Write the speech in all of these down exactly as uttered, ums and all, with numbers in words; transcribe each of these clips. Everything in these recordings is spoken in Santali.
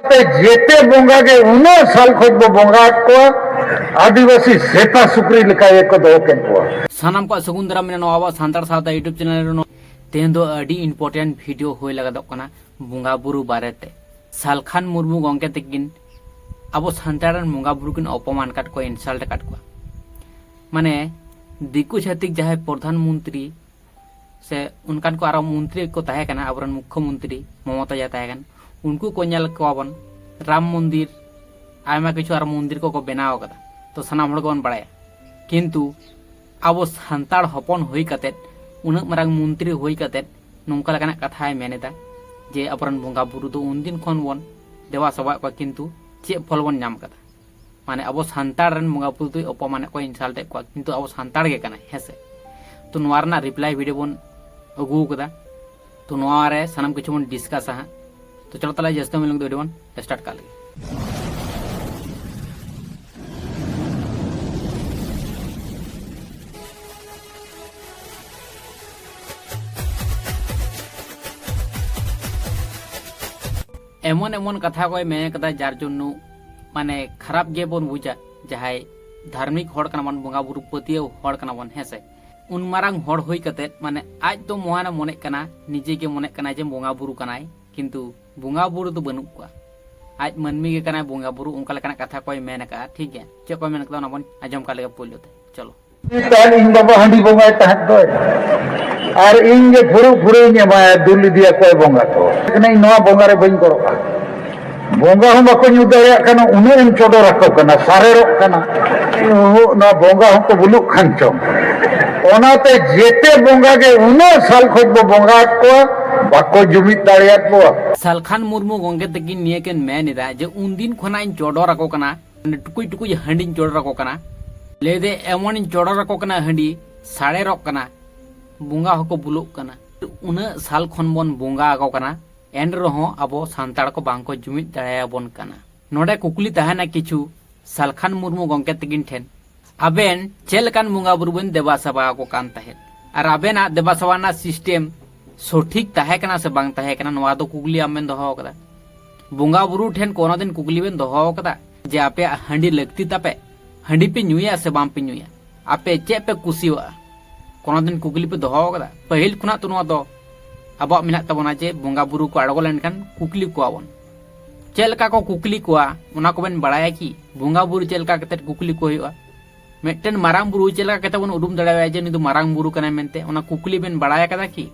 ᱛᱮ ᱡᱮᱛᱮ ᱵᱚᱸᱜᱟ ᱜᱮ ᱩᱱᱟᱹᱜ ᱥᱟᱞ ᱠᱷᱚᱡ ᱵᱚ ᱵᱚᱸᱜᱟ ᱟᱫ ᱠᱚᱣᱟ, ᱟᱹᱫᱤᱵᱟᱹᱥᱤ ᱥᱮᱛᱟ ᱥᱩᱠᱨᱤ ᱞᱮᱠᱟ ᱜᱮᱠᱚ ᱫᱚᱦᱚ ᱠᱮᱫ ᱠᱚᱣᱟ᱾ ᱥᱟᱱᱟᱢ ᱠᱚᱣᱟᱜ ᱥᱟᱹᱜᱩᱱ ᱫᱟᱨᱟᱢ ᱢᱮᱱᱟᱜᱼᱟ ᱱᱚᱣᱟ ᱟᱵᱚᱣᱟᱜ ᱥᱟᱱᱛᱟᱲ ᱥᱟᱶᱛᱟ YouTube channel ᱨᱮ᱾ ᱱᱚ-, ᱛᱮᱦᱮᱧ ᱫᱚ ᱟᱹᱰᱤ important video ᱦᱩᱭ ᱞᱟᱹᱜᱤᱫᱚᱜ ᱠᱟᱱᱟ ᱵᱚᱸᱜᱟ ᱵᱩᱨᱩ ᱵᱟᱨᱮᱛᱮ᱾ ᱥᱟᱞᱠᱷᱟᱱ ᱢᱩᱨᱢᱩ ᱜᱚᱢᱠᱮ ᱛᱟᱹᱠᱤᱱ ᱟᱵᱚ ᱥᱟᱱᱛᱟᱲ ᱨᱮᱱ ᱵᱚᱸᱜᱟ ᱵᱩᱨᱩ ᱠᱤᱱ ᱚᱯᱚᱢᱟᱱ ᱟᱠᱟᱫ ᱠᱚᱣᱟ, insult ᱟᱠᱟᱫ ᱠᱚᱣᱟ᱾ ᱢᱟᱱᱮ, ᱫᱤᱠᱩ ᱪᱷᱟᱹᱛᱤᱠ ᱡᱟᱦᱟᱸᱭ ᱯᱨᱚᱫᱷᱟᱱ ᱢᱚᱱᱛᱨᱤ ᱥᱮ ᱚᱱᱠᱟᱱ ᱠᱚ ᱟᱨᱚ ᱢᱚᱱᱛᱨᱤ ᱠᱚ ᱛᱟᱦᱮᱸ ᱠᱟᱱᱟ, ᱟᱵᱚᱨᱮᱱ ᱢᱩᱠᱠᱷᱚ ᱢᱚᱱᱛᱨᱤ ᱢᱚᱢᱚᱛᱟ ᱡᱟ ᱛᱟᱦᱮᱸ ᱠᱟᱱ, ᱩᱱᱠᱩ ᱠᱚ ᱧᱮᱞ ᱠᱚᱣᱟ ᱵᱚᱱ ᱨᱟᱢ ᱢᱚᱱᱫᱤᱨ, ᱟᱭᱢᱟ ᱠᱤᱪᱷᱩ ᱟᱨᱚ ᱢᱚᱱᱫᱤᱨ ᱠᱚᱠᱚ ᱵᱮᱱᱟᱣ ᱟᱠᱟᱫᱟ, ᱛᱚ ᱥᱟᱱᱟᱢ ᱦᱚᱲ ᱜᱮᱵᱚᱱ ᱵᱟᱲᱟᱭᱟ᱾ ᱠᱤᱱᱛᱩ ᱟᱵᱚ ᱥᱟᱱᱛᱟᱲ ᱦᱚᱯᱚᱱ ᱦᱩᱭ ᱠᱟᱛᱮᱫ, ᱩᱱᱟᱹᱜ ᱢᱟᱨᱟᱝ ᱢᱚᱱᱛᱨᱤ ᱦᱩᱭ ᱠᱟᱛᱮᱫ ᱱᱚᱝᱠᱟ ᱞᱮᱠᱟᱱᱟᱜ ᱠᱟᱛᱷᱟᱭ ᱢᱮᱱ ᱮᱫᱟ ᱡᱮ ᱟᱵᱚᱨᱮᱱ ᱵᱚᱸᱜᱟ ᱵᱩᱨᱩ ᱫᱚ ᱩᱱᱫᱤᱱ ᱠᱷᱚᱱ ᱵᱚᱱ ᱫᱮᱵᱟ ᱥᱮᱵᱟᱭᱮᱫ ᱠᱚᱣᱟ, ᱠᱤᱱᱛᱩ ᱪᱮᱫ ᱯᱷᱚᱞ ᱵᱚᱱ ᱧᱟᱢ ᱠᱟᱫᱟ? ᱢᱟᱱᱮ ᱟᱵᱚ ᱥᱟᱱᱛᱟᱲ ᱨᱮᱱ ᱵᱚᱸᱜᱟ ᱵᱩᱨᱩ ᱫᱚᱭ ᱚᱯᱚᱢᱟᱱᱮᱫ ᱠᱚᱣᱟ, insult ᱮᱫ ᱠᱚᱣᱟ, ᱠᱤᱱᱛᱩ ᱟᱵᱚ ᱥᱟᱱᱛᱟᱲ ᱜᱮ ᱠᱟᱱᱟᱭ, ᱦᱮᱸ ᱥᱮ? ᱛᱚ ᱱᱚᱣᱟ ᱨᱮᱱᱟᱜ reply video ᱵᱚᱱ ᱟᱹᱜᱩ ᱟᱠᱟᱫᱟ᱾ ᱛᱚ ᱱᱚᱣᱟ ᱨᱮ ᱥᱟᱱᱟᱢ ᱠᱤᱪᱷᱩ ᱵᱚᱱ discuss ᱟ ᱦᱟᱸᱜ᱾ ᱛᱚ ᱪᱚᱞᱚ ᱛᱟᱦᱞᱮ ᱡᱟᱹᱥᱛᱤ ᱵᱟᱝ ᱞᱟᱝ ᱫᱚ video ᱵᱚᱱ start ᱠᱟᱜ ᱞᱮᱜᱮ᱾ ᱮᱢᱚᱱ ᱮᱢᱚᱱ ᱠᱟᱛᱷᱟ ᱠᱚᱭ ᱢᱮᱱ ᱠᱟᱫᱟ, ᱡᱟᱨ ᱡᱚᱱᱱᱚ ᱢᱟᱱᱮ ᱠᱷᱟᱨᱟᱯ ᱜᱮᱵᱚᱱ ᱵᱩᱡᱟ᱾ ᱡᱟᱦᱟᱸᱭ ᱫᱷᱟᱨᱢᱤᱠ ᱦᱚᱲ ᱠᱟᱱᱟ ᱵᱚᱱ, ᱵᱚᱸᱜᱟ ᱵᱩᱨᱩ ᱯᱟᱹᱛᱭᱟᱹᱣ ᱦᱚᱲ ᱠᱟᱱᱟ ᱵᱚᱱ, ᱦᱮᱸ ᱥᱮ? ᱩᱱ ᱢᱟᱨᱟᱝ ᱦᱚᱲ ᱦᱩᱭ ᱠᱟᱛᱮᱫ, ᱢᱟᱱᱮ ᱟᱡ ᱫᱚ ᱢᱚᱦᱟᱱᱮ ᱢᱚᱱᱮᱜ ᱠᱟᱱᱟ, ᱱᱤᱡᱮ ᱜᱮ ᱢᱚᱱᱮᱜ ᱠᱟᱱᱟ ᱡᱮ ᱵᱚᱸᱜᱟ ᱵᱩᱨᱩ ᱠᱟᱱᱟᱭ, ᱠᱤᱱᱛᱩ ᱵᱚᱸᱜᱟ ᱵᱩᱨᱩ ᱫᱚ ᱵᱟᱹᱱᱩᱜ ᱠᱚᱣᱟ᱾ ᱟᱡ ᱢᱟᱹᱱᱢᱤ ᱜᱮ ᱠᱟᱱᱟᱭ ᱵᱚᱸᱜᱟ ᱵᱩᱨᱩ, ᱚᱱᱠᱟ ᱞᱮᱠᱟᱱᱟᱜ ᱠᱟᱛᱷᱟ ᱠᱚᱭ ᱢᱮᱱ ᱟᱠᱟᱫᱼᱟ᱾ ᱴᱷᱤᱠ ᱜᱮᱭᱟ, ᱪᱮᱫ ᱠᱚᱭ ᱢᱮᱱ ᱠᱟᱫᱟ ᱚᱱᱟ ᱵᱚᱱ ᱟᱸᱡᱚᱢ ᱠᱟᱜ ᱞᱮᱜᱮ ᱯᱳᱭᱞᱳ ᱛᱮ᱾ ᱪᱚᱞᱚ᱾ ᱛᱟᱦᱮᱸᱫ, ᱤᱧ ᱵᱟᱵᱟ ᱦᱟᱺᱰᱤ ᱵᱚᱸᱜᱟᱭ ᱛᱟᱦᱮᱸᱫ ᱫᱚᱭ᱾ ᱟᱨ ᱤᱧ ᱜᱮ ᱯᱷᱩᱲᱩᱜ ᱯᱷᱩᱲᱩᱜ ᱤᱧ ᱮᱢᱟᱭᱟ, ᱫᱩᱞ ᱤᱫᱤᱭᱟᱠᱚᱣᱟᱭ ᱵᱚᱸᱜᱟ ᱠᱚ᱾ ᱤᱧ ᱱᱚᱣᱟ ᱵᱚᱸᱜᱟ ᱨᱮ ᱵᱟᱹᱧ ᱜᱚᱲᱚᱜᱼᱟ᱾ ᱵᱚᱸᱜᱟ ᱦᱚᱸ ᱵᱟᱠᱚ ᱧᱩ ᱫᱟᱲᱮᱭᱟᱜ ᱠᱟᱱᱟ, ᱩᱱᱟᱹᱜ ᱮᱢ ᱪᱚᱰᱚᱨ ᱟᱠᱚ ᱠᱟᱱᱟ, ᱥᱟᱨᱮᱲᱚᱜ ᱠᱟᱱᱟ᱾ ᱩᱦᱩᱜ, ᱱᱚᱣᱟ ᱵᱚᱸᱜᱟ ᱦᱚᱸᱠᱚ ᱵᱩᱞᱩᱜ ᱠᱷᱟᱱ ᱪᱚᱝ᱾ ᱚᱱᱟᱛᱮ ᱡᱮᱛᱮ ᱵᱚᱸᱜᱟ ᱜᱮ ᱩᱱᱟᱹᱜ ᱥᱟᱞ ᱠᱷᱚᱡ ᱵᱚ ᱵᱚᱸᱜᱟ ᱟᱫ ᱠᱚᱣᱟ, ᱵᱟᱠᱚ ᱡᱩᱢᱤᱫ ᱫᱟᱲᱮᱭᱟᱫ ᱠᱚᱣᱟ᱾ ᱥᱟᱞᱠᱷᱟᱱ ᱢᱩᱨᱢᱩ ᱜᱚᱢᱠᱮ ᱛᱟᱹᱠᱤᱱ ᱱᱤᱭᱟᱹ ᱠᱤᱱ ᱢᱮᱱ ᱮᱫᱟ ᱡᱮ ᱩᱱᱫᱤᱱ ᱠᱷᱚᱱᱟᱜ ᱤᱧ ᱪᱚᱰᱚᱨ ᱟᱠᱚ ᱠᱟᱱᱟ, ᱢᱟᱱᱮ ᱴᱩᱠᱩᱡ ᱴᱩᱠᱩᱡ ᱦᱟᱺᱰᱤᱧ ᱪᱚᱰᱚᱨ ᱟᱠᱚ ᱠᱟᱱᱟ᱾ ᱞᱟᱹᱭ ᱫᱟᱭ ᱮᱢᱚᱱᱤᱧ ᱪᱚᱰᱚᱨ ᱟᱠᱚ ᱠᱟᱱᱟ ᱦᱟᱺᱰᱤ, ᱥᱟᱲᱮᱨᱚᱜ ᱠᱟᱱᱟ, ᱵᱚᱸᱜᱟ ᱦᱚᱸᱠᱚ ᱵᱩᱞᱩᱜ ᱠᱟᱱᱟ᱾ ᱩᱱᱟᱹᱜ ᱥᱟᱞ ᱠᱷᱚᱱ ᱵᱚᱱ ᱵᱚᱸᱜᱟ ᱟᱠᱚ ᱠᱟᱱᱟ, ᱮᱱ ᱨᱮᱦᱚᱸ ᱟᱵᱚ ᱥᱟᱱᱛᱟᱲ ᱠᱚ ᱵᱟᱝ ᱠᱚ ᱡᱩᱢᱤᱫ ᱫᱟᱲᱮᱭᱟᱵᱚᱱ ᱠᱟᱱᱟ᱾ ᱱᱚᱰᱮ ᱠᱩᱠᱞᱤ ᱛᱟᱦᱮᱱᱟ ᱠᱤᱪᱷᱩ ᱥᱟᱞᱠᱷᱟᱱ ᱢᱩᱨᱢᱩ ᱜᱚᱢᱠᱮ ᱛᱟᱹᱠᱤᱱ ᱴᱷᱮᱱ, ᱟᱵᱮᱱ ᱪᱮᱫ ᱞᱮᱠᱟᱱ ᱵᱚᱸᱜᱟ ᱵᱩᱨᱩ ᱵᱮᱱ ᱫᱮᱵᱟ ᱥᱮᱵᱟ ᱟᱠᱚ ᱠᱟᱱ ᱛᱟᱦᱮᱸᱫ? ᱟᱨ ᱟᱵᱮᱱᱟᱜ ᱫᱮᱵᱟ ᱥᱮᱵᱟ ᱨᱮᱱᱟᱜ system ᱥᱚᱴᱷᱤᱠ ᱛᱟᱦᱮᱸ ᱠᱟᱱᱟ ᱥᱮ ᱵᱟᱝ ᱛᱟᱦᱮᱸ ᱠᱟᱱᱟ, ᱱᱚᱣᱟ ᱫᱚ ᱠᱩᱠᱞᱤ ᱟᱢ ᱵᱮᱱ ᱫᱚᱦᱚ ᱟᱠᱟᱫᱟ᱾ ᱵᱚᱸᱜᱟ ᱵᱩᱨᱩ ᱴᱷᱮᱱ ᱠᱳᱱᱳ ᱫᱤᱱ ᱠᱩᱠᱞᱤ ᱵᱮᱱ ᱫᱚᱦᱚ ᱟᱠᱟᱫᱟ ᱡᱮ ᱟᱯᱮᱭᱟᱜ ᱦᱟᱺᱰᱤ ᱞᱟᱹᱠᱛᱤ ᱛᱟᱯᱮ? ᱦᱟᱺᱰᱤ ᱯᱮ ᱧᱩᱭᱟ ᱥᱮ ᱵᱟᱝ ᱯᱮ ᱧᱩᱭᱟ? ᱟᱯᱮ ᱪᱮᱫ ᱯᱮ ᱠᱩᱥᱤᱭᱟᱜᱼᱟ? ᱠᱳᱱᱳ ᱫᱤᱱ ᱠᱩᱠᱞᱤ ᱯᱮ ᱫᱚᱦᱚ ᱟᱠᱟᱫᱟ? ᱯᱟᱹᱦᱤᱞ ᱠᱷᱚᱱᱟᱜ ᱛᱚ ᱱᱚᱣᱟ ᱫᱚ ᱟᱵᱚᱣᱟᱜ ᱢᱮᱱᱟᱜ ᱛᱟᱵᱚᱱᱟ ᱡᱮ ᱵᱚᱸᱜᱟ ᱵᱩᱨᱩ ᱠᱚ ᱟᱬᱜᱚ ᱞᱮᱱᱠᱷᱟᱱ ᱠᱩᱠᱞᱤ ᱠᱚᱣᱟ ᱵᱚᱱ᱾ ᱪᱮᱫ ᱞᱮᱠᱟ ᱠᱚ ᱠᱩᱠᱞᱤ ᱠᱚᱣᱟ ᱚᱱᱟ ᱠᱚᱵᱮᱱ ᱵᱟᱲᱟᱭᱟ ᱠᱤ? ᱵᱚᱸᱜᱟ ᱵᱩᱨᱩ ᱪᱮᱫ ᱞᱮᱠᱟ ᱠᱟᱛᱮ ᱠᱩᱠᱞᱤ ᱠᱚ ᱦᱩᱭᱩᱜᱼᱟ? ᱢᱤᱫᱴᱮᱱ ᱢᱟᱨᱟᱝ ᱵᱩᱨᱩ ᱪᱮᱫ ᱞᱮᱠᱟ ᱠᱟᱛᱮ ᱵᱚᱱ ᱩᱨᱩᱢ ᱫᱟᱲᱮᱣᱟᱭᱟ ᱡᱮ ᱱᱩᱭ ᱫᱚ ᱢᱟᱨᱟᱝ ᱵᱩᱨᱩ ᱠᱟᱱᱟᱭ ᱢᱮᱱᱛᱮ? ᱚᱱᱟ ᱠᱩᱠᱞᱤ ᱵᱮᱱ ᱵᱟᱲᱟᱭ ᱟᱠᱟᱫᱟ ᱠᱤ?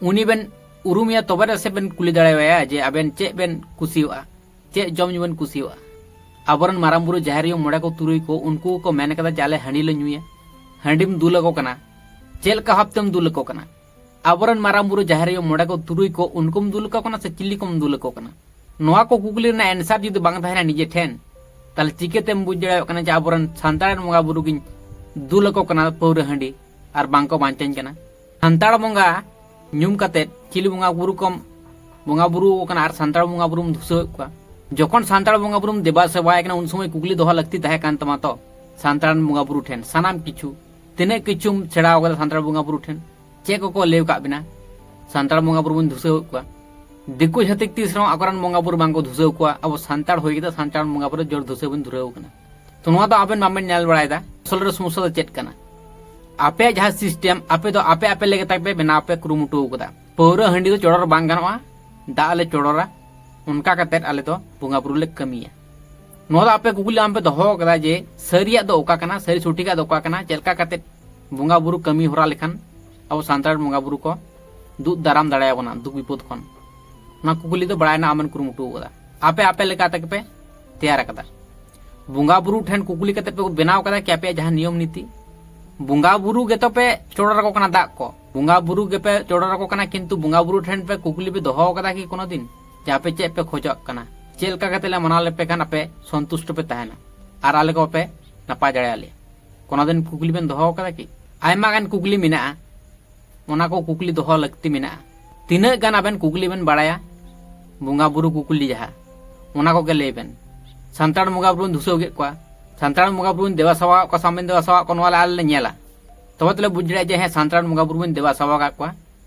ᱩᱱᱤ ᱵᱮᱱ ᱩᱨᱩᱢᱮᱭᱟ, ᱛᱚᱵᱮ ᱨᱮᱥᱮ ᱵᱮᱱ ᱠᱩᱞᱤ ᱫᱟᱲᱮᱣᱟᱭᱟ ᱡᱮ ᱟᱵᱮᱱ ᱪᱮᱫ ᱵᱮᱱ ᱠᱩᱥᱤᱭᱟᱜᱼᱟ, ᱪᱮᱫ ᱡᱚᱢ ᱧᱩ ᱵᱮᱱ ᱠᱩᱥᱤᱭᱟᱜᱼᱟ᱾ ᱟᱵᱚᱨᱮᱱ ᱢᱟᱨᱟᱝ ᱵᱩᱨᱩ, ᱡᱟᱦᱮᱨ ᱟᱭᱳ, ᱢᱚᱬᱮ ᱠᱚ, ᱛᱩᱨᱩᱭ ᱠᱚ, ᱩᱱᱠᱩ ᱠᱚ ᱢᱮᱱ ᱠᱟᱫᱟ ᱡᱮ ᱟᱞᱮ ᱦᱟᱺᱰᱤ ᱞᱮ ᱧᱩᱭᱟ᱾ ᱦᱟᱺᱰᱤᱢ ᱫᱩᱞ ᱟᱠᱚ ᱠᱟᱱᱟ, ᱪᱮᱫ ᱞᱮᱠᱟ ᱵᱷᱟᱵ ᱛᱮᱢ ᱫᱩᱞ ᱟᱠᱚ ᱠᱟᱱᱟ? ᱟᱵᱚᱨᱮᱱ ᱢᱟᱨᱟᱝ ᱵᱩᱨᱩ, ᱡᱟᱦᱮᱨ ᱟᱭᱳ, ᱢᱚᱬᱮ ᱠᱚ, ᱛᱩᱨᱩᱭ ᱠᱚ, ᱩᱱᱠᱩᱢ ᱫᱩᱞ ᱟᱠᱚ ᱠᱟᱱᱟ ᱥᱮ ᱪᱤᱞᱤ ᱠᱚᱢ ᱫᱩᱞ ᱟᱠᱚ ᱠᱟᱱᱟ? ᱱᱚᱣᱟ ᱠᱚ ᱠᱩᱠᱞᱤ ᱨᱮᱱᱟᱜ answer ᱡᱩᱫᱤ ᱵᱟᱝ ᱛᱟᱦᱮᱱᱟ ᱱᱤᱡᱮ ᱴᱷᱮᱱ, ᱛᱟᱦᱞᱮ ᱪᱤᱠᱟᱹᱛᱮᱢ ᱵᱩᱡᱽ ᱫᱟᱲᱮᱭᱟᱜ ᱠᱟᱱᱟ ᱡᱮ ᱟᱵᱚᱨᱮᱱ ᱥᱟᱱᱛᱟᱲ ᱨᱮᱱ ᱵᱚᱸᱜᱟ ᱵᱩᱨᱩ ᱜᱤᱧ ᱫᱩᱞ ᱟᱠᱚ ᱠᱟᱱᱟ ᱯᱟᱹᱣᱨᱟᱹ ᱦᱟᱺᱰᱤ ᱟᱨ ᱵᱟᱝ ᱠᱚ ᱵᱟᱧᱪᱟᱧ ᱠᱟᱱᱟ? ᱥᱟᱱᱛᱟᱲ ᱵᱚᱸᱜᱟ ᱧᱩᱢ ᱠᱟᱛᱮᱫ ᱪᱤᱞᱤ ᱵᱚᱸᱜᱟ ᱵᱩᱨᱩ ᱠᱚᱢ ᱵᱚᱸᱜᱟ ᱵᱩᱨᱩ ᱟᱠᱚ ᱠᱟᱱᱟ ᱟᱨ ᱥᱟᱱᱛᱟᱲ ᱵᱚᱸᱜᱟ ᱵᱩᱨᱩᱢ ᱫᱷᱩᱥᱟᱹᱣᱮᱫ ᱠᱚᱣᱟ? ᱡᱚᱠᱷᱚᱱ ᱥᱟᱱᱛᱟᱲ ᱵᱚᱸᱜᱟ ᱵᱩᱨᱩᱢ ᱫᱮᱵᱟ ᱥᱮᱵᱟᱭᱮ ᱠᱟᱱᱟ, ᱩᱱ ᱥᱚᱢᱚᱭ ᱠᱩᱠᱞᱤ ᱫᱚᱦᱚ ᱞᱟᱹᱠᱛᱤ ᱛᱟᱦᱮᱸ ᱠᱟᱱ ᱛᱟᱢᱟ ᱛᱚ, ᱥᱟᱱᱛᱟᱲ ᱨᱮᱱ ᱵᱚᱸᱜᱟ ᱵᱩᱨᱩ ᱴᱷᱮᱱ ᱥᱟᱱᱟᱢ ᱠᱤᱪᱷᱩ, ᱛᱤᱱᱟᱹᱜ ᱠᱤᱪᱷᱩᱢ ᱥᱮᱬᱟ ᱟᱠᱟᱫᱟ ᱥᱟᱱᱛᱟᱲ ᱵᱚᱸᱜᱟ ᱵᱩᱨᱩ ᱴᱷᱮᱱ, ᱪᱮᱫ ᱠᱚᱠᱚ ᱞᱟᱹᱭ ᱟᱠᱟᱫ ᱵᱮᱱᱟ? ᱥᱟᱱᱛᱟᱲ ᱵᱚᱸᱜᱟ ᱵᱩᱨᱩ ᱵᱚᱱ ᱫᱷᱩᱥᱟᱹᱣᱮᱫ ᱠᱚᱣᱟ᱾ ᱫᱤᱠᱩ ᱪᱷᱟᱹᱛᱤᱠ ᱛᱤᱥ ᱨᱮᱦᱚᱸ ᱟᱠᱚᱨᱮᱱ ᱵᱚᱸᱜᱟ ᱵᱩᱨᱩ ᱵᱟᱝᱠᱚ ᱫᱷᱩᱥᱟᱹᱣ ᱠᱚᱣᱟ᱾ ᱟᱵᱚ ᱥᱟᱱᱛᱟᱲ ᱦᱩᱭ ᱠᱟᱛᱮ ᱥᱟᱱᱛᱟᱲ ᱵᱚᱸᱜᱟ ᱵᱩᱨᱩ ᱡᱳᱨ ᱫᱷᱩᱥᱟᱹᱣ ᱵᱚᱱ ᱫᱷᱩᱨᱟᱹᱣ ᱟᱠᱟᱱᱟ᱾ ᱛᱚ ᱱᱚᱣᱟ ᱫᱚ ᱟᱵᱮᱱ ᱵᱟᱵᱮᱱ ᱧᱮᱞ ᱵᱟᱲᱟᱭᱮᱫᱟ᱾ ᱟᱥᱚᱞ ᱨᱮ ᱥᱚᱢᱚᱥᱥᱟ ᱫᱚ ᱪᱮᱫ ᱠᱟᱱᱟ? ᱟᱯᱮᱭᱟᱜ ᱡᱟᱦᱟᱸ system, ᱟᱯᱮ ᱫᱚ ᱟᱯᱮ ᱟᱯᱮ ᱞᱮᱠᱟ ᱛᱮᱯᱮ ᱵᱮᱱᱟᱣ ᱯᱮ ᱠᱩᱨᱩᱢᱩᱴᱩ ᱟᱠᱟᱫᱟ᱾ ᱯᱟᱹᱣᱨᱟᱹ ᱦᱟᱺᱰᱤ ᱫᱚ ᱪᱚᱰᱚᱨ ᱵᱟᱝ ᱜᱟᱱᱚᱜᱼᱟ, ᱫᱟᱜ ᱞᱮ ᱪᱚᱰᱚᱨᱟ, ᱚᱱᱠᱟ ᱠᱟᱛᱮᱫ ᱟᱞᱮ ᱫᱚ ᱵᱚᱸᱜᱟ ᱵᱩᱨᱩ ᱞᱮ ᱠᱟᱹᱢᱤᱭᱟ᱾ ᱱᱚᱣᱟ ᱫᱚ ᱟᱯᱮ ᱠᱩᱠᱞᱤ ᱟᱢ ᱯᱮ ᱫᱚᱦᱚ ᱟᱠᱟᱫᱟ ᱡᱮ ᱥᱟᱹᱨᱤᱭᱟᱜ ᱫᱚ ᱚᱠᱟ ᱠᱟᱱᱟ, ᱥᱟᱹᱨᱤ ᱥᱚᱴᱷᱤᱠᱟᱜ ᱫᱚ ᱚᱠᱟ ᱠᱟᱱᱟ, ᱪᱮᱫ ᱞᱮᱠᱟ ᱠᱟᱛᱮᱫ ᱵᱚᱸᱜᱟ ᱵᱩᱨᱩ ᱠᱟᱹᱢᱤ ᱦᱚᱨᱟ ᱞᱮᱠᱷᱟᱱ ᱟᱵᱚ ᱥᱟᱱᱛᱟᱲ ᱵᱚᱸᱜᱟ ᱵᱩᱨᱩ ᱠᱚ ᱫᱩᱜ ᱫᱟᱨᱟᱢ ᱫᱟᱲᱮᱭᱟᱵᱚᱱᱟ ᱫᱩᱠ ᱵᱤᱯᱚᱫ ᱠᱷᱚᱱ᱾ ᱚᱱᱟ ᱠᱩᱠᱞᱤ ᱫᱚ ᱵᱟᱲᱟᱭ ᱨᱮᱱᱟᱜ ᱟᱢᱮᱢ ᱠᱩᱨᱩᱢᱩᱴᱩ ᱟᱠᱟᱫᱟ᱾ ᱟᱯᱮ ᱟᱯᱮ ᱞᱮᱠᱟ ᱛᱮᱜᱮ ᱯᱮ ᱛᱮᱭᱟᱨ ᱟᱠᱟᱫᱟ᱾ ᱵᱚᱸᱜᱟ ᱵᱩᱨᱩ ᱴᱷᱮᱱ ᱠᱩᱠᱞᱤ ᱠᱟᱛᱮ ᱯᱮ ᱵᱮᱱᱟᱣ ᱟᱠᱟᱫᱟ ᱠᱤ ᱟᱯᱮᱭᱟᱜ ᱡᱟᱦᱟᱸ ᱱᱤᱭᱚᱢ ᱱᱤᱛᱤ? ᱵᱚᱸᱜᱟ ᱵᱩᱨᱩ ᱜᱮᱛᱚ ᱯᱮ ᱪᱚᱰᱚᱨ ᱟᱠᱚ ᱠᱟᱱᱟ ᱫᱟᱜ ᱠᱚ, ᱵᱚᱸᱜᱟ ᱵᱩᱨᱩ ᱜᱮᱯᱮ ᱪᱚᱰᱚᱨ ᱟᱠᱚ ᱠᱟᱱᱟ, ᱠᱤᱱᱛᱩ ᱵᱚᱸᱜᱟ ᱵᱩᱨᱩ ᱴᱷᱮᱱ ᱯᱮ ᱠᱩᱠᱞᱤ ᱯᱮ ᱫᱚᱦᱚ ᱟᱠᱟᱫᱟ ᱠᱤ ᱠᱳᱱᱳ ᱫᱤᱱ ᱡᱮ ᱟᱯᱮ ᱪᱮᱫ ᱯᱮ ᱠᱷᱚᱡᱚᱜ ᱠᱟᱱᱟ, ᱪᱮᱫ ᱞᱮᱠᱟ ᱠᱟᱛᱮ ᱞᱮ ᱢᱟᱱᱟᱣ ᱞᱮᱯᱮ ᱠᱷᱟᱱ ᱟᱯᱮ ᱥᱚᱱᱛᱩᱥᱴᱚ ᱯᱮ ᱛᱟᱦᱮᱱᱟ ᱟᱨ ᱟᱞᱮ ᱠᱚᱯᱮ ᱱᱟᱯᱟᱭ ᱫᱟᱲᱮᱭᱟᱞᱮᱭᱟ? ᱠᱳᱱᱳ ᱫᱤᱱ ᱠᱩᱠᱞᱤ ᱵᱮᱱ ᱫᱚᱦᱚ ᱟᱠᱟᱫᱟ ᱠᱤ? ᱟᱭᱢᱟ ᱜᱟᱱ ᱠᱩᱠᱞᱤ ᱢᱮᱱᱟᱜᱼᱟ, ᱚᱱᱟ ᱠᱚ ᱠᱩᱠᱞᱤ ᱫᱚᱦᱚ ᱞᱟᱹᱠᱛᱤ ᱢᱮᱱᱟᱜᱼᱟ᱾ ᱛᱤᱱᱟᱹᱜ ᱜᱟᱱ ᱟᱵᱮᱱ ᱠᱩᱠᱞᱤ ᱵᱮᱱ ᱵᱟᱲᱟᱭᱟ ᱵᱚᱸᱜᱟ ᱵᱩᱨᱩ ᱠᱩᱠᱞᱤ ᱡᱟᱦᱟᱸ, ᱚᱱᱟ ᱠᱚᱜᱮ ᱞᱟᱹᱭ ᱵᱮᱱ᱾ ᱥᱟᱱᱛᱟᱲ ᱵᱚᱸᱜᱟ ᱵᱩᱨᱩ ᱵᱚᱱ ᱫᱷᱩᱥᱟᱹᱣ ᱠᱮᱫ ᱠᱚᱣᱟ, ᱥᱟᱱᱛᱟᱲ ᱵᱚᱸᱜᱟ ᱵᱩᱨᱩ ᱵᱚᱱ ᱫᱮᱵᱟ ᱥᱮᱵᱟ ᱟᱠᱟᱫ ᱠᱚᱣᱟ, ᱥᱟᱢ ᱵᱚᱱ ᱫᱮᱵᱟ ᱥᱮᱵᱟ ᱟᱠᱟᱫ ᱠᱚᱣᱟ, ᱱᱚᱣᱟ ᱞᱮ ᱟᱞᱮ ᱞᱮ ᱧᱮᱞᱟ᱾ ᱛᱚᱵᱮ ᱛᱚᱞᱮ ᱵᱩᱡᱽ ᱫᱟᱲᱮᱭᱟᱜᱼᱟ ᱡᱮ ᱦᱮᱸ, ᱥᱟᱱᱛᱟᱲ ᱵᱚᱸᱜᱟ ᱵᱩᱨᱩ ᱵᱚᱱ ᱫᱮᱵᱟ ᱥᱮᱵᱟ ᱟᱠᱟᱫ ᱠᱚᱣᱟ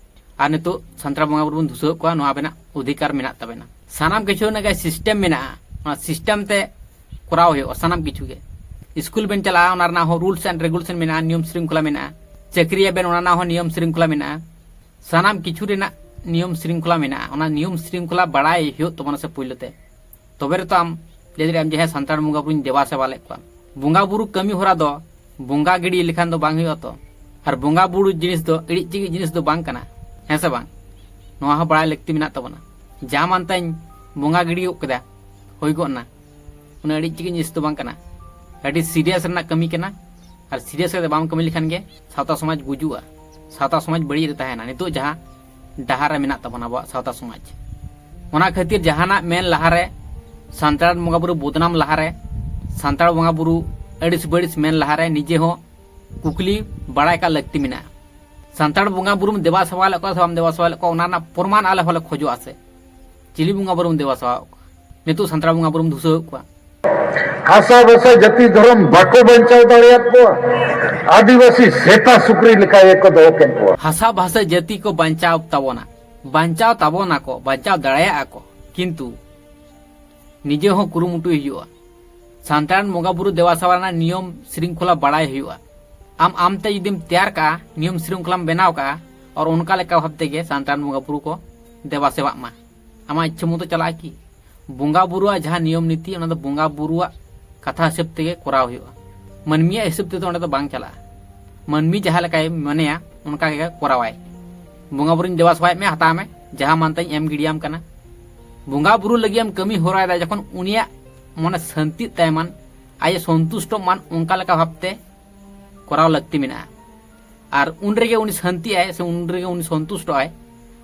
ᱟᱨ ᱱᱤᱛᱚᱜ ᱥᱟᱱᱛᱟᱲ ᱵᱚᱸᱜᱟ ᱵᱩᱨᱩ ᱵᱚᱱ ᱫᱷᱩᱥᱟᱹᱣ ᱮᱫ ᱠᱚᱣᱟ, ᱱᱚᱣᱟ ᱟᱵᱮᱱᱟᱜ ᱚᱫᱷᱤᱠᱟᱨ ᱢᱮᱱᱟᱜ ᱛᱟᱵᱮᱱᱟ᱾ ᱥᱟᱱᱟᱢ ᱠᱤᱪᱷᱩ ᱨᱮᱱᱟᱜ ᱜᱮ ᱥᱤᱥᱴᱮᱢ ᱢᱮᱱᱟᱜᱼᱟ᱾ ᱚᱱᱟ ᱥᱤᱥᱴᱮᱢ ᱛᱮ ᱠᱚᱨᱟᱣ ᱦᱩᱭᱩᱜᱼᱟ ᱥᱟᱱᱟᱢ ᱠᱤᱪᱷᱩ ᱜᱮ᱾ ᱥᱠᱩᱞ ᱵᱮᱱ ᱪᱟᱞᱟᱜᱼᱟ, ᱚᱱᱟ ᱨᱮᱱᱟᱜ ᱦᱚᱸ ᱨᱩᱞᱥ ᱮᱱᱰ ᱨᱮᱜᱩᱞᱮᱥᱚᱱ ᱢᱮᱱᱟᱜᱼᱟ, ᱱᱤᱭᱚᱢ ᱥᱨᱤᱝᱠᱷᱚᱞᱟ ᱢᱮᱱᱟᱜᱼᱟ᱾ ᱪᱟᱹᱠᱨᱤᱭᱟᱵᱮᱱ, ᱚᱱᱟ ᱨᱮᱱᱟᱜ ᱦᱚᱸ ᱱᱤᱭᱚᱢ ᱥᱨᱤᱝᱠᱷᱚᱞᱟ ᱢᱮᱱᱟᱜᱼᱟ᱾ ᱥᱟᱱᱟᱢ ᱠᱤᱪᱷᱩ ᱨᱮᱱᱟᱜ ᱱᱤᱭᱚᱢ ᱥᱨᱤᱝᱠᱷᱚᱞᱟ ᱢᱮᱱᱟᱜᱼᱟ᱾ ᱚᱱᱟ ᱱᱤᱭᱚᱢ ᱥᱨᱤᱝᱠᱷᱚᱞᱟ ᱵᱟᱲᱟᱭ ᱦᱩᱭᱩᱜ ᱛᱟᱵᱚᱱᱟ ᱥᱮ ᱯᱳᱭᱞᱳ ᱛᱮ, ᱛᱚᱵᱮ ᱨᱮᱛᱚ ᱟᱢ ᱞᱟᱹᱭ ᱫᱟᱲᱮᱭᱟᱜ ᱟᱢ ᱡᱮ, "ᱦᱮᱸ, ᱥᱟᱱᱛᱟᱲ ᱵᱚᱸᱜᱟ ᱵᱩᱨᱩᱧ ᱫᱮᱵᱟ ᱥᱮᱵᱟ ᱞᱮᱫ ᱠᱚᱣᱟ᱾" ᱵᱚᱸᱜᱟ ᱵᱩᱨᱩ ᱠᱟᱹᱢᱤ ᱦᱚᱨᱟ ᱫᱚ ᱵᱚᱸᱜᱟ ᱜᱤᱰᱤ ᱞᱮᱠᱷᱟᱱ ᱫᱚ ᱵᱟᱝ ᱦᱩᱭᱩᱜᱼᱟ ᱛᱚ᱾ ᱟᱨ ᱵᱚᱸᱜᱟ ᱵᱩᱨᱩ ᱡᱤᱱᱤᱥ ᱫᱚ ᱤᱲᱤᱡ ᱪᱤᱲᱤᱡ ᱡᱤᱱᱤᱥ ᱫᱚ ᱵᱟᱝ ᱠᱟᱱᱟ, ᱦᱮᱸ ᱥᱮ ᱵᱟᱝ? ᱱᱚᱣᱟ ᱦᱚᱸ ᱵᱟᱲᱟᱭ ᱞᱟᱹᱠᱛᱤ ᱢᱮᱱᱟᱜ ᱛᱟᱵᱚᱱᱟ᱾ ᱡᱟ ᱢᱟᱱᱛᱟᱧ ᱵᱚᱸᱜᱟ ᱜᱤᱰᱤ ᱜᱚᱫ ᱠᱮᱫᱟ, ᱦᱩᱭ ᱜᱚᱫ ᱱᱟ, ᱩᱱᱟᱹᱜ ᱟᱹᱰᱤ ᱪᱤᱠᱟᱹ ᱡᱤᱱᱤᱥ ᱫᱚ ᱵᱟᱝ ᱠᱟᱱᱟ᱾ ᱟᱹᱰᱤ ᱥᱤᱨᱤᱭᱟᱥ ᱨᱮᱱᱟᱜ ᱠᱟᱹᱢᱤ ᱠᱟᱱᱟ᱾ ᱟᱨ ᱥᱤᱨᱤᱭᱟᱥ ᱠᱟᱛᱮ ᱵᱟᱢ ᱠᱟᱹᱢᱤ ᱞᱮᱠᱷᱟᱱ ᱜᱮ ᱥᱟᱶᱛᱟ ᱥᱚᱢᱟᱡᱽ ᱜᱩᱡᱩᱜᱼᱟ, ᱥᱟᱶᱛᱟ ᱥᱚᱢᱟᱡᱽ ᱵᱟᱹᱲᱤᱡ ᱨᱮ ᱛᱟᱦᱮᱱᱟ᱾ ᱱᱤᱛᱚᱜ ᱡᱟᱦᱟᱸ ᱰᱟᱦᱟᱨ ᱨᱮ ᱢᱮᱱᱟᱜ ᱛᱟᱵᱚᱱᱟ ᱟᱵᱚᱣᱟᱜ ᱥᱟᱶᱛᱟ ᱥᱚᱢᱟᱡᱽ, ᱚᱱᱟ ᱠᱷᱟᱹᱛᱤᱨ ᱡᱟᱦᱟᱱᱟᱜ ᱢᱮᱱ ᱞᱟᱦᱟᱨᱮ, ᱥᱟᱱᱛᱟᱲ ᱵᱚᱸᱜᱟ ᱵᱩᱨᱩ ᱵᱚᱫᱱᱟᱢ ᱞᱟᱦᱟᱨᱮ, ᱥᱟᱱᱛᱟᱲ ᱵᱚᱸᱜᱟ ᱵᱩᱨᱩ ᱟᱹᱲᱤᱥ ᱵᱟᱹᱲᱤᱥ ᱢᱮᱱ ᱞᱟᱦᱟᱨᱮ ᱱᱤᱡᱮ ᱦᱚᱸ ᱠᱩᱠᱞᱤ ᱵᱟᱲᱟᱭ ᱠᱟᱜ ᱞᱟᱹᱠᱛᱤ ᱢᱮᱱᱟᱜᱼᱟ᱾ ᱥᱟᱱᱛᱟᱲ ᱵᱚᱸᱜᱟ ᱵᱩᱨᱩᱢ ᱫᱮᱵᱟ ᱥᱮᱵᱟ ᱞᱮᱫ ᱠᱚᱣᱟ ᱥᱮ ᱵᱟᱢ ᱫᱮᱵᱟ ᱥᱮᱵᱟ ᱞᱮᱫ ᱠᱚᱣᱟ, ᱚᱱᱟ ᱨᱮᱱᱟᱜ ᱯᱨᱚᱢᱟᱱ ᱟᱞᱮ ᱦᱚᱸᱞᱮ ᱠᱷᱚᱡᱚᱜᱼᱟ ᱥᱮ᱾ ᱪᱤᱞᱤ ᱵᱚᱸᱜᱟ ᱵᱩᱨᱩᱢ ᱫᱮᱵᱟ ᱥᱮᱵᱟ ᱟᱠᱟᱫ ᱠᱚᱣᱟ? ᱱᱤᱛᱚᱜ ᱥᱟᱱᱛᱟᱲ ᱵᱚᱸᱜᱟ ᱵᱩᱨᱩᱢ ᱫᱩᱥᱟᱹᱣᱮᱫ ᱠᱚᱣᱟ᱾ ᱦᱟᱥᱟ ᱵᱷᱟᱥᱟ ᱡᱟᱹᱛᱤ ᱫᱷᱚᱨᱚᱢ ᱵᱟᱠᱚ ᱵᱟᱧᱪᱟᱣ ᱫᱟᱲᱮᱭᱟᱫ ᱠᱚᱣᱟ᱾ ᱟᱹᱫᱤᱵᱟᱹᱥᱤ ᱥᱮᱛᱟ ᱥᱩᱠᱨᱤ ᱞᱮᱠᱟ ᱜᱮᱠᱚ ᱫᱚᱦᱚ ᱠᱮᱫ ᱠᱚᱣᱟ᱾ ᱦᱟᱥᱟ ᱵᱷᱟᱥᱟ ᱡᱟᱹᱛᱤ ᱠᱚ ᱵᱟᱧᱪᱟᱣ ᱛᱟᱵᱚᱱᱟ, ᱵᱟᱧᱪᱟᱣ ᱛᱟᱵᱚᱱᱟ ᱠᱚ, ᱵᱟᱧᱪᱟᱣ ᱫᱟᱲᱮᱭᱟᱜᱼᱟ ᱠᱚ, ᱠᱤᱱᱛᱩ ᱱᱤᱡᱮ ᱦᱚᱸ ᱠᱩᱨᱩᱢᱩᱴᱩᱭ ᱦᱩᱭᱩᱜᱼᱟ᱾ ᱥᱟᱱᱛᱟᱲ ᱵᱚᱸᱜᱟ ᱵᱩᱨᱩ ᱫᱮᱵᱟ ᱥᱮᱵᱟ ᱨᱮᱱᱟᱜ ᱱᱤᱭᱚᱢ ᱥᱨᱤᱝᱠᱷᱚᱞᱟ ᱵᱟᱲᱟᱭ ᱦᱩᱭᱩᱜᱼᱟ᱾ ᱟᱢ ᱟᱢᱛᱮ ᱡᱩᱫᱤᱢ ᱛᱮᱭᱟᱨ ᱠᱟᱜᱼᱟ, ᱱᱤᱭᱚᱢ ᱥᱨᱤᱝᱠᱷᱚᱞᱟᱢ ᱵᱮᱱᱟᱣ ᱠᱟᱜᱼᱟ, ᱟᱨ ᱚᱱᱠᱟ ᱞᱮᱠᱟ ᱵᱷᱟᱵ ᱛᱮᱜᱮ ᱥᱟᱱᱛᱟᱲ ᱵᱚᱸᱜᱟ ᱵᱩᱨᱩ ᱠᱚ ᱫᱮᱵᱟ ᱥᱮᱵᱟᱜ ᱢᱟ, ᱟᱢᱟᱜ ᱤᱪᱪᱷᱟᱹ ᱢᱚᱛᱚ ᱪᱟᱞᱟᱜᱼᱟ ᱠᱤ? ᱵᱚᱸᱜᱟ ᱵᱩᱨᱩᱣᱟᱜ ᱡᱟᱦᱟᱸ ᱱᱤᱭᱚᱢ ᱱᱤᱛᱤ, ᱚᱱᱟ ᱫᱚ ᱵᱚᱸᱜᱟ ᱵᱩᱨᱩᱣᱟᱜ ᱠᱟᱛᱷᱟ ᱦᱤᱥᱟᱹᱵ ᱛᱮᱜᱮ ᱠᱚᱨᱟᱣ ᱦᱩᱭᱩᱜᱼᱟ᱾ ᱢᱟᱹᱱᱢᱤᱭᱟᱜ ᱦᱤᱥᱟᱹᱵ ᱛᱮᱫᱚ ᱚᱸᱰᱮ ᱫᱚ ᱵᱟᱝ ᱪᱟᱞᱟᱜᱼᱟ᱾ ᱢᱟᱹᱱᱢᱤ ᱡᱟᱦᱟᱸ ᱞᱮᱠᱟᱭ ᱢᱚᱱᱮᱭᱟ, ᱚᱱᱠᱟ ᱜᱮ ᱠᱚᱨᱟᱣᱟᱭ᱾ ᱵᱚᱸᱜᱟ ᱵᱩᱨᱩᱧ ᱫᱮᱵᱟ ᱥᱮᱵᱟᱭᱮᱫ ᱢᱮᱭᱟ, ᱦᱟᱛᱟᱣ ᱢᱮ, ᱡᱟᱦᱟᱸ ᱢᱟᱱᱛᱟᱧ ᱮᱢ ᱜᱤᱰᱤᱭᱟᱢ ᱠᱟᱱᱟ᱾ ᱵᱚᱸᱜᱟ ᱵᱩᱨᱩ ᱞᱟᱹᱜᱤᱫ ᱮᱢ ᱠᱟᱹᱢᱤ ᱦᱚᱨᱟᱭᱮᱫᱟ, ᱡᱚᱠᱷᱚᱱ ᱩᱱᱤᱭᱟᱜ ᱢᱚᱱᱮ ᱥᱟᱹᱱᱛᱤᱜ ᱛᱟᱭ ᱢᱟᱱ, ᱟᱡ ᱮ ᱥᱚᱱᱛᱩᱥᱴᱚᱜ ᱢᱟᱱ, ᱚᱱᱠᱟ ᱞᱮᱠᱟ ᱵᱷᱟᱵᱛᱮ ᱠᱚᱨᱟᱣ ᱞᱟᱹᱠᱛᱤ ᱢᱮᱱᱟᱜᱼᱟ᱾ ᱟᱨ ᱩᱱ ᱨᱮᱜᱮ ᱩᱱᱤ ᱥᱟᱹᱱᱛᱤᱜ ᱟᱭ ᱥᱮ ᱩᱱ ᱨᱮᱜᱮ ᱩᱱᱤ ᱥᱚᱱᱛᱩᱥᱴᱚᱜ ᱟᱭ,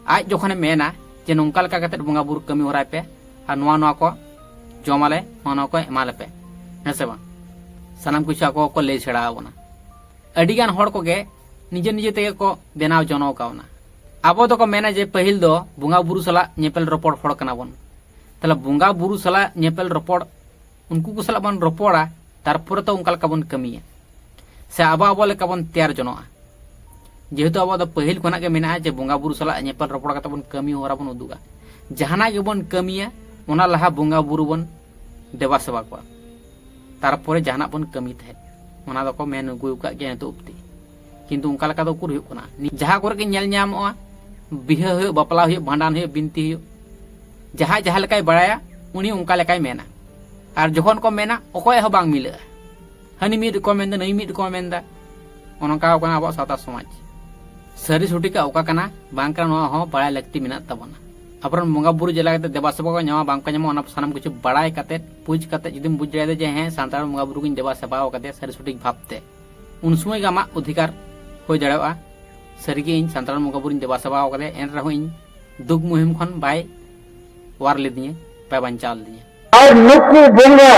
ᱟᱡ ᱡᱚᱠᱷᱚᱱᱮ ᱢᱮᱱᱟ ᱡᱮ, "ᱱᱚᱝᱠᱟ ᱞᱮᱠᱟ ᱠᱟᱛᱮᱫ ᱵᱚᱸᱜᱟ ᱵᱩᱨᱩ ᱠᱟᱹᱢᱤ ᱦᱚᱨᱟᱭ ᱯᱮ, ᱟᱨ ᱱᱚᱣᱟ ᱱᱚᱣᱟ ᱠᱚ ᱡᱚᱢᱟᱞᱮ, ᱱᱚᱣᱟ ᱱᱚᱣᱟ ᱠᱚ ᱮᱢᱟᱞᱮᱯᱮ", ᱦᱮᱸ ᱥᱮ ᱵᱟᱝ? ᱥᱟᱱᱟᱢ ᱠᱤᱪᱷᱩ ᱟᱠᱚ ᱠᱚ ᱞᱟᱹᱭ ᱥᱮᱬᱟ ᱟᱵᱚᱱᱟ᱾ ᱟᱹᱰᱤᱜᱟᱱ ᱦᱚᱲ ᱠᱚᱜᱮ ᱱᱤᱡᱮ ᱱᱤᱡᱮ ᱛᱮᱜᱮ ᱠᱚ ᱵᱮᱱᱟᱣ ᱡᱚᱱᱚ ᱠᱟᱣᱱᱟ᱾ ᱟᱵᱚ ᱫᱚᱠᱚ ᱢᱮᱱᱟ ᱡᱮ ᱯᱟᱹᱦᱤᱞ ᱫᱚ ᱵᱚᱸᱜᱟ ᱵᱩᱨᱩ ᱥᱟᱞᱟᱜ ᱧᱮᱯᱮᱞ ᱨᱚᱯᱚᱲ ᱦᱚᱲ ᱠᱟᱱᱟ ᱵᱚᱱ᱾ ᱛᱟᱦᱞᱮ ᱵᱚᱸᱜᱟ ᱵᱩᱨᱩ ᱥᱟᱞᱟᱜ ᱧᱮᱯᱮᱞ ᱨᱚᱯᱚᱲ, ᱩᱱᱠᱩ ᱠᱚ ᱥᱟᱞᱟᱜ ᱵᱚᱱ ᱨᱚᱯᱚᱲᱟ, ᱛᱟᱨᱯᱚᱨᱮ ᱛᱚ ᱚᱱᱠᱟ ᱞᱮᱠᱟ ᱵᱚᱱ ᱠᱟᱹᱢᱤᱭᱟ, ᱥᱮ ᱟᱵᱚ ᱟᱵᱚ ᱞᱮᱠᱟ ᱵᱚᱱ ᱛᱮᱭᱟᱨ ᱡᱚᱱᱚᱜᱼᱟ᱾ ᱡᱮᱦᱮᱛᱩ ᱟᱵᱚᱣᱟᱜ ᱫᱚ ᱯᱟᱹᱦᱤᱞ ᱠᱷᱚᱱᱟᱜ ᱜᱮ ᱢᱮᱱᱟᱜᱼᱟ ᱡᱮ ᱵᱚᱸᱜᱟ ᱵᱩᱨᱩ ᱥᱟᱞᱟᱜ ᱧᱮᱯᱮᱞ ᱨᱚᱯᱚᱲ ᱠᱟᱛᱮ ᱵᱚᱱ ᱠᱟᱹᱢᱤ ᱦᱚᱨᱟ ᱵᱚᱱ ᱩᱫᱩᱜᱟ᱾ ᱡᱟᱦᱟᱱᱟᱜ ᱜᱮᱵᱚᱱ ᱠᱟᱹᱢᱤᱭᱟ, ᱚᱱᱟ ᱞᱟᱦᱟ ᱵᱚᱸᱜᱟ ᱵᱩᱨᱩ ᱵᱚᱱ ᱫᱮᱵᱟ ᱥᱮᱵᱟ ᱠᱚᱣᱟ, ᱛᱟᱨᱯᱚᱨᱮ ᱡᱟᱦᱟᱱᱟᱜ ᱵᱚᱱ ᱠᱟᱹᱢᱤ ᱛᱟᱦᱮᱸᱫ᱾ ᱚᱱᱟ ᱫᱚᱠᱚ ᱢᱮᱱ ᱟᱹᱜᱩ ᱟᱠᱟᱫ ᱜᱮᱭᱟ ᱱᱤᱛᱚᱜ ᱚᱵᱫᱤ, ᱠᱤᱱᱛᱩ ᱚᱱᱠᱟ ᱞᱮᱠᱟ ᱫᱚ ᱩᱠᱩᱨ ᱦᱩᱭᱩᱜ ᱠᱟᱱᱟ? ᱡᱟᱦᱟᱸ ᱠᱚᱨᱮ ᱜᱮ ᱧᱮᱞ ᱧᱟᱢᱚᱜᱼᱟ, ᱵᱤᱦᱟᱹ ᱦᱩᱭᱩᱜ, ᱵᱟᱯᱞᱟ ᱦᱩᱭᱩᱜ, ᱵᱷᱟᱸᱰᱟᱱ ᱦᱩᱭᱩᱜ, ᱵᱤᱱᱛᱤ ᱦᱩᱭᱩᱜ, ᱡᱟᱦᱟᱸᱭ ᱡᱟᱦᱟᱸ ᱞᱮᱠᱟᱭ ᱵᱟᱲᱟᱭᱟ, ᱩᱱᱤ ᱚᱱᱠᱟ ᱞᱮᱠᱟᱭ ᱢᱮᱱᱟ᱾ ᱟᱨ ᱡᱚᱠᱷᱚᱱ ᱠᱚ ᱢᱮᱱᱟ, ᱚᱠᱚᱭ ᱦᱚᱸ ᱵᱟᱝ ᱢᱤᱞᱟᱹᱜᱼᱟ᱾ ᱦᱟᱹᱱᱤ ᱢᱤᱫ ᱨᱚᱠᱚᱢ ᱢᱮᱱᱫᱟ, ᱱᱩᱭ ᱢᱤᱫ ᱨᱚᱠᱚᱢ ᱢᱮᱱᱫᱟ᱾ ᱚᱱᱠᱟ ᱠᱟᱱᱟ ᱟᱵᱚᱣᱟᱜ ᱥᱟᱶᱛᱟ ᱥᱚᱢᱟᱡᱽ᱾ ᱥᱟᱹᱨᱤ ᱥᱚᱴᱷᱤᱠᱟᱜ ᱚᱠᱟ ᱠᱟᱱᱟ, ᱵᱟᱝ ᱠᱟᱱᱟ, ᱱᱚᱣᱟ ᱦᱚᱸ ᱵᱟᱲᱟᱭ ᱞᱟᱹᱠᱛᱤ ᱢᱮᱱᱟᱜ ᱛᱟᱵᱚᱱᱟ᱾ ᱟᱵᱚᱨᱮᱱ ᱵᱚᱸᱜᱟ ᱵᱩᱨᱩ ᱡᱮᱞᱟ ᱠᱟᱛᱮ ᱫᱮᱵᱟ ᱥᱮᱵᱟ ᱠᱚ ᱧᱟᱢᱟ, ᱵᱟᱝ ᱠᱚ ᱧᱟᱢᱟ, ᱚᱱᱟ ᱥᱟᱱᱟᱢ ᱠᱤᱪᱷᱩ ᱵᱟᱲᱟᱭ ᱠᱟᱛᱮ, ᱵᱩᱡᱽ ᱠᱟᱛᱮ ᱡᱩᱫᱤᱢ ᱵᱩᱡᱽ ᱫᱟᱲᱮᱭᱟᱫᱟ ᱡᱮ ᱦᱮᱸ, ᱥᱟᱱᱛᱟᱲ ᱵᱚᱸᱜᱟ ᱵᱩᱨᱩ ᱜᱤᱧ ᱫᱮᱵᱟ ᱥᱮᱵᱟ ᱟᱠᱟᱫᱮᱭᱟ ᱥᱟᱹᱨᱤ ᱥᱚᱴᱷᱤᱠ ᱵᱷᱟᱵᱽᱛᱮ, ᱩᱱ ᱥᱚᱢᱚᱭ ᱜᱮ ᱟᱢᱟᱜ ᱚᱫᱷᱤᱠᱟᱨ ᱦᱩᱭ ᱫᱟᱲᱮᱭᱟᱜᱼᱟ᱾ ᱥᱟᱹᱨᱤᱜᱮ ᱤᱧ ᱥᱟᱱᱛᱟᱲ ᱵᱚᱸᱜᱟ ᱵᱩᱨᱩᱧ ᱫᱮᱵᱟ ᱥᱮᱵᱟ ᱟᱠᱟᱫᱮᱭᱟ, ᱮᱱ ᱨᱮᱦᱚᱸ ᱤᱧ ᱫᱩᱠ ᱢᱩᱦᱤᱢ ᱠᱷᱚᱱ ᱵᱟᱭ ᱚᱣᱟᱨ ᱞᱤᱫᱤᱧᱟ, ᱵᱟᱭ ᱵᱟᱧᱪᱟᱣ ᱞᱤᱫᱤᱧᱟ᱾ ᱟᱨ ᱱᱩᱠᱩ ᱵᱚᱸᱜᱟ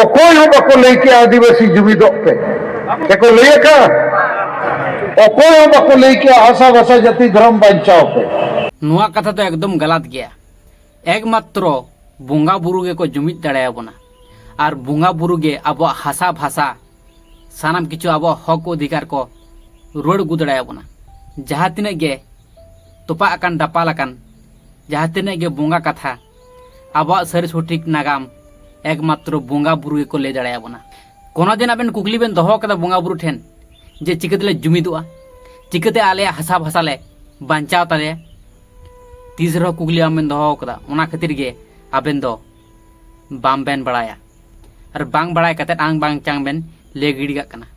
ᱚᱠᱚᱭ ᱦᱚᱸ ᱵᱟᱠᱚ ᱞᱟᱹᱭ ᱠᱮᱜᱼᱟ, "ᱟᱹᱫᱤᱵᱟᱹᱥᱤ ᱡᱩᱢᱤᱫᱚᱜ ᱯᱮ", ᱥᱮᱠᱚ ᱞᱟᱹᱭ ᱟᱠᱟᱫ? ᱚᱠᱚᱭ ᱦᱚᱸ ᱵᱟᱠᱚ ᱞᱟᱹᱭ ᱠᱮᱜᱼᱟ, "ᱦᱟᱥᱟ ᱵᱷᱟᱥᱟ ᱡᱟᱹᱛᱤ ᱫᱷᱚᱨᱚᱢ ᱵᱟᱧᱪᱟᱣ ᱯᱮ"᱾ ᱱᱚᱣᱟ ᱠᱟᱛᱷᱟ ᱫᱚ ᱮᱠᱫᱚᱢ ᱜᱟᱞᱟᱛ ᱜᱮᱭᱟ᱾ ᱮᱠᱢᱟᱛᱨᱚ ᱵᱚᱸᱜᱟ ᱵᱩᱨᱩ ᱜᱮᱠᱚ ᱡᱩᱢᱤᱫ ᱫᱟᱲᱮᱭᱟᱵᱚᱱᱟ, ᱟᱨ ᱵᱚᱸᱜᱟ ᱵᱩᱨᱩ ᱜᱮ ᱟᱵᱚᱣᱟᱜ ᱦᱟᱥᱟ ᱵᱷᱟᱥᱟ, ᱥᱟᱱᱟᱢ ᱠᱤᱪᱷᱩ ᱟᱵᱚᱣᱟᱜ ᱦᱚᱠ ᱚᱫᱷᱤᱠᱟᱨ ᱠᱚ ᱨᱩᱣᱟᱹᱲ ᱟᱹᱜᱩ ᱫᱟᱲᱮᱭᱟᱵᱚᱱᱟ᱾ ᱡᱟᱦᱟᱸ ᱛᱤᱱᱟᱹᱜ ᱜᱮ ᱛᱚᱯᱟᱜ ᱟᱠᱟᱱ, ᱫᱟᱯᱟᱞ ᱟᱠᱟᱱ, ᱡᱟᱦᱟᱸ ᱛᱤᱱᱟᱹᱜ ᱜᱮ ᱵᱚᱸᱜᱟ ᱠᱟᱛᱷᱟ, ᱟᱵᱚᱣᱟᱜ ᱥᱟᱹᱨᱤ ᱥᱚᱴᱷᱤᱠ ᱱᱟᱜᱟᱢ ᱮᱠᱢᱟᱛᱨᱚ ᱵᱚᱸᱜᱟ ᱵᱩᱨᱩ ᱜᱮᱠᱚ ᱞᱟᱹᱭ ᱫᱟᱲᱮᱭᱟᱵᱚᱱᱟ᱾ ᱠᱳᱱᱳ ᱫᱤᱱ ᱟᱵᱮᱱ ᱠᱩᱠᱞᱤ ᱵᱮᱱ ᱫᱚᱦᱚ ᱠᱟᱫᱟ ᱵᱚᱸᱜᱟ ᱵᱩᱨᱩ ᱴᱷᱮᱱ ᱡᱮ, "ᱪᱤᱠᱟᱹ ᱛᱮᱞᱮ ᱡᱩᱢᱤᱫᱚᱜᱼᱟ? ᱪᱤᱠᱟᱹᱛᱮ ᱟᱞᱮᱭᱟᱜ ᱦᱟᱥᱟ ᱵᱷᱟᱥᱟ ᱞᱮ ᱵᱟᱧᱪᱟᱣ ᱛᱟᱞᱮᱭᱟ?" ᱛᱤᱥ ᱨᱮᱦᱚᱸ ᱠᱩᱠᱞᱤ ᱵᱟᱝ ᱵᱮᱱ ᱫᱚᱦᱚ ᱠᱟᱫᱟ᱾ ᱚᱱᱟ ᱠᱷᱟᱹᱛᱤᱨ ᱜᱮ ᱟᱵᱮᱱ ᱫᱚ ᱵᱟᱝ ᱵᱮᱱ ᱵᱟᱲᱟᱭᱟ, ᱟᱨ ᱵᱟᱝ ᱵᱟᱲᱟᱭ ᱠᱟᱛᱮᱫ ᱟᱝ ᱵᱟᱝ ᱪᱟᱝ ᱵᱮᱱ ᱞᱟᱹᱭ ᱜᱤᱰᱤ ᱠᱟᱜ ᱠᱟᱱᱟ᱾